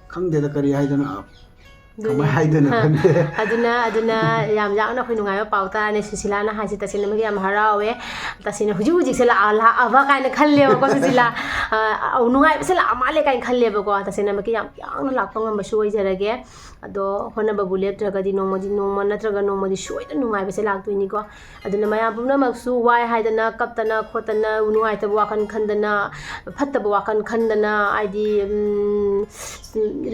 ꯈꯪꯗꯦꯗ ꯀꯔꯤ ꯍꯥꯏꯗꯣꯏꯅꯣ, ꯑꯗꯨꯅꯦ꯫ ꯀꯃꯥꯏ ꯍꯥꯏꯗꯣꯏꯅꯣ ꯈꯪꯗꯦ꯫ ꯑꯗꯨꯅ, ꯑꯗꯨꯅ ꯌꯥꯝ ꯌꯥꯝꯅ ꯑꯩꯈꯣꯏ ꯅꯨꯡꯉꯥꯏꯕ ꯄꯥꯎ ꯇꯥꯔꯅꯤ꯫ ꯁꯨꯁꯤꯂꯥꯅ ꯍꯥꯏꯁꯦ ꯇꯁꯦꯡꯅꯃꯛꯀꯤ ꯌꯥꯝ ꯍꯔꯥꯎꯋꯦ꯫ ꯇꯁꯦꯡꯅ ꯍꯧꯖꯤꯛ ꯍꯧꯖꯤꯛꯁꯦ ꯂꯥꯛꯑ-, ꯂꯥꯛꯑꯕ ꯀꯥꯏꯅ ꯈꯜꯂꯦꯕꯀꯣ ꯁꯨꯁꯤꯂꯥ꯫ ꯑ, ꯅꯨꯡꯉꯥꯏꯕꯁꯦ ꯂꯥꯛꯑ ꯃꯥꯜꯂꯦ ꯀꯥꯏꯅ ꯈꯜꯂꯦꯕꯀꯣ꯫ ꯇꯁꯦꯡꯅꯃꯛꯀꯤ ꯌꯥꯝ ꯌꯥꯡꯅ ꯂꯥꯛꯄ ꯉꯝꯕꯁꯨ ꯑꯣꯏꯖꯔꯒꯦ꯫ ꯑꯗꯣ ꯍꯣꯠꯅꯕꯕꯨ ꯂꯦꯞꯇ꯭ꯔꯒꯗꯤ ꯅꯣꯡꯃꯗꯤ, ꯅꯣꯡꯃ ꯅꯠꯇ꯭ꯔꯒ ꯅꯣꯡꯃꯗꯤ ꯁꯣꯏꯗꯅ ꯅꯨꯡꯉꯥꯏꯕꯁꯦ ꯂꯥꯛꯇꯣꯏꯅꯤꯀꯣ꯫ ꯑꯗꯨꯅ ꯃꯌꯥꯝ ꯄꯨꯝꯅꯃꯛꯁꯨ ꯋꯥꯏ ꯍꯥꯏꯗꯅ, ꯀꯞꯇꯅ ꯈꯣꯠꯇꯅ, ꯅꯨꯡꯉꯥꯏꯇꯕ ꯋꯥꯈꯜ ꯈꯟꯗꯅ, ꯐꯠꯇꯕ ꯋꯥꯈꯜ ꯈꯟꯗꯅ, ꯍꯥꯏꯗꯤ, ꯎꯝ,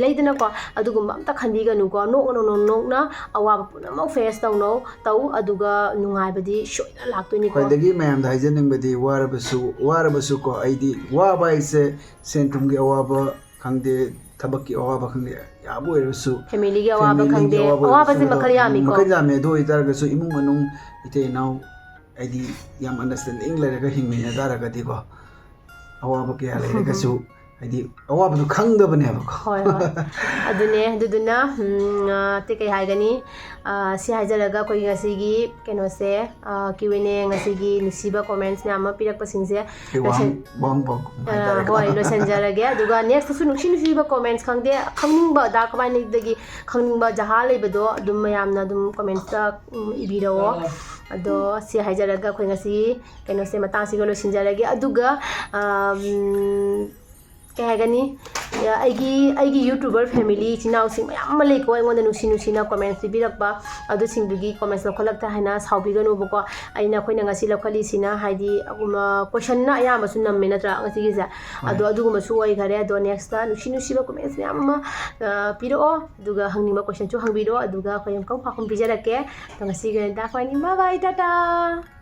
ꯂꯩꯗꯅꯀꯣ, ꯑꯗꯨꯒꯨꯝꯕ ꯑꯝꯇ ꯈꯟꯕꯤꯒꯅꯨꯀꯣ꯫ ꯅꯣꯛꯅ, ꯅꯣꯛꯅ, ꯅꯣꯛꯅ ꯑꯋꯥꯕ ꯄꯨꯝꯅꯃꯛ face ꯇꯧꯅꯧ, ꯇꯧ, ꯑꯗꯨꯒ ꯅꯨꯡꯉꯥꯏꯕꯗꯤ ꯁꯣꯏꯗꯅ ꯂꯥꯛꯇꯣꯏꯅꯤꯀꯣ꯫ ꯈ꯭ꯋꯥꯏꯗꯒꯤ ꯃꯌꯥꯝꯗ ꯍꯥꯏꯖꯅꯤꯡꯕꯗꯤ, ꯋꯥꯔꯕꯁꯨ, ꯋꯥꯔꯕꯁꯨꯀꯣ, ꯑꯩꯗꯤ ꯋꯥꯕ ꯍꯥꯏꯁꯦ ꯁꯦꯟ ꯊꯨꯝꯒꯤ ꯑꯋꯥꯕ ꯈꯪꯗꯦ, ꯊꯕꯛꯀꯤ ꯑꯋꯥꯕ ꯈꯪꯗꯦ, ꯌꯥꯕ ꯑꯣꯏꯔꯁꯨ, familyꯒꯤ ꯑꯋꯥꯕ familyꯒꯤ ꯈꯪꯗꯦ, ꯑꯋꯥꯕ ꯑꯋꯥꯕꯁꯦ ꯑꯣꯏꯔꯁꯨ ꯃꯈꯜ ꯌꯥꯝꯃꯤꯀꯣ꯫ ꯃꯈꯜ ꯌꯥꯝꯃꯦ꯫ ꯑꯗꯨ ꯑꯣꯏꯇꯥꯔꯒꯁꯨ ꯏꯃꯨꯡ ꯃꯅꯨꯡ, ꯏꯇꯩ ꯏꯅꯥꯎ, ꯍꯥꯏꯗꯤ ꯌꯥꯝ understanding ꯂꯩꯔꯒ ꯍꯤꯡꯃꯤꯟꯅ ꯇꯥꯔꯒꯗꯤꯀꯣ, ꯑꯋꯥꯕ ꯀꯌꯥ ꯂꯩꯔꯒꯁꯨ, ꯍꯥꯏꯗꯤ ꯑꯋꯥꯕꯗꯨ ꯈꯪꯗꯕꯅꯦꯕꯀꯣ꯫ ꯍꯣꯏ, ꯍꯣꯏ꯫ ꯑꯗꯨꯅꯦ, ꯑꯗꯨꯗꯨꯅ, ꯎꯝ, ꯑ, ꯑꯇꯩ ꯀꯩ ꯍꯥꯏꯒꯅꯤ? ꯑ, ꯁꯤ ꯍꯥꯏꯖꯔꯒ ꯑꯩꯈꯣꯏꯒꯤ ꯉꯁꯤꯒꯤ ꯀꯩꯅꯣꯁꯦ, ꯑ, Q and A, ꯉꯁꯤꯒꯤ ꯅꯨꯡꯁꯤꯕ comments ꯃꯌꯥꯝ ꯑꯃ ꯄꯤꯔꯛꯄꯁꯤꯡꯁꯦ, ꯑꯩ ꯋꯥꯍꯪ, ꯂꯣꯏꯁꯟ-, ꯋꯥꯍꯪ ꯄꯥꯎꯈꯨꯝ ꯑ, ꯍꯥꯏꯇꯥꯔꯦꯀꯣ꯫ ꯍꯣꯏ, ꯂꯣꯏꯁꯟꯖꯔꯒꯦ꯫ ꯑꯗꯨꯒ next ꯇꯁꯨ ꯅꯨꯡꯁꯤ ꯅꯨꯡꯁꯤꯕ comments ꯈꯪꯗꯦ, ꯈꯪꯅꯤꯡꯕ ꯗꯥ ꯀꯃꯥꯏꯅꯗꯒꯤ ꯈꯪꯅꯤꯡꯕ ꯖꯍꯥ ꯂꯩꯕꯗꯣ ꯑꯗꯨꯝ ꯃꯌꯥꯝꯅ ꯑꯗꯨꯝ comments ꯇ, ꯎꯝ, ꯏꯕꯤꯔꯛꯑꯣ꯫ ꯑꯗꯣ ꯁꯤ ꯍꯥꯏꯖꯔꯒ ꯑꯩꯈꯣꯏ ꯉꯁꯤ ꯀꯩꯅꯣꯁꯦ ꯃꯇꯥꯡꯁꯤꯒ ꯂꯣꯏꯁꯤꯟꯖꯔꯒꯦ꯫ ꯑꯗꯨꯒ, ꯑꯝ, ꯀꯩ ꯍꯥꯏꯒꯅꯤ? ꯑꯩꯒꯤ, ꯑꯩꯒꯤ YouTuber family ꯏꯆꯤꯟ ꯏꯅꯥꯎꯁꯤꯡ ꯃꯌꯥꯝ ꯑꯃ ꯂꯩꯀꯣ, ꯑꯩꯉꯣꯟꯗ ꯅꯨꯡꯁꯤ ꯅꯨꯡꯁꯤꯅ comments ꯄꯤꯕꯤꯔꯛꯄ, ꯑꯗꯨꯁꯤꯡꯗꯨꯒꯤ comments ꯂꯧꯈꯠꯂꯛꯇꯦ ꯍꯥꯏꯅ ꯁꯥꯎꯕꯤꯒꯅꯨꯕꯀꯣ꯫ ꯑꯩꯅ, ꯑꯩꯈꯣꯏꯅ ꯉꯁꯤ ꯂꯧꯈꯠꯂꯤꯁꯤꯅ ꯍꯥꯏꯗꯤ, ꯎꯝ, questionꯅ ꯑꯌꯥꯝꯕꯁꯨ ꯅꯝꯃꯦ ꯅꯠꯇ꯭ꯔꯥ ꯉꯁꯤꯒꯤꯁꯦ? ꯍꯣꯏ꯫ ꯑꯗꯣ ꯑꯗꯨꯒꯨꯝꯕꯁꯨ ꯑꯣꯏꯈꯔꯦ꯫ ꯑꯗꯣ next ꯅꯨꯡꯁꯤ ꯅꯨꯡꯁꯤꯕ comments ꯃꯌꯥꯝ ꯑꯃ, ꯑ, ꯄꯤꯔꯛꯑꯣ, ꯑꯗꯨꯒ ꯍꯪꯅꯤꯡꯕ questionꯁꯨ ꯍꯪꯕꯤꯔꯛꯑꯣ, ꯑꯗꯨꯒ ꯑꯩꯈꯣꯏ ꯑꯃꯨꯛꯀ ꯄꯥꯎꯈꯨꯝ ꯄꯤꯖꯔꯛꯀꯦ꯫ ꯑꯗꯣ ꯉꯁꯤꯒꯤ ꯑꯣꯏꯅ ꯇꯥꯛꯄꯅꯤ꯫ Bye bye, Tata.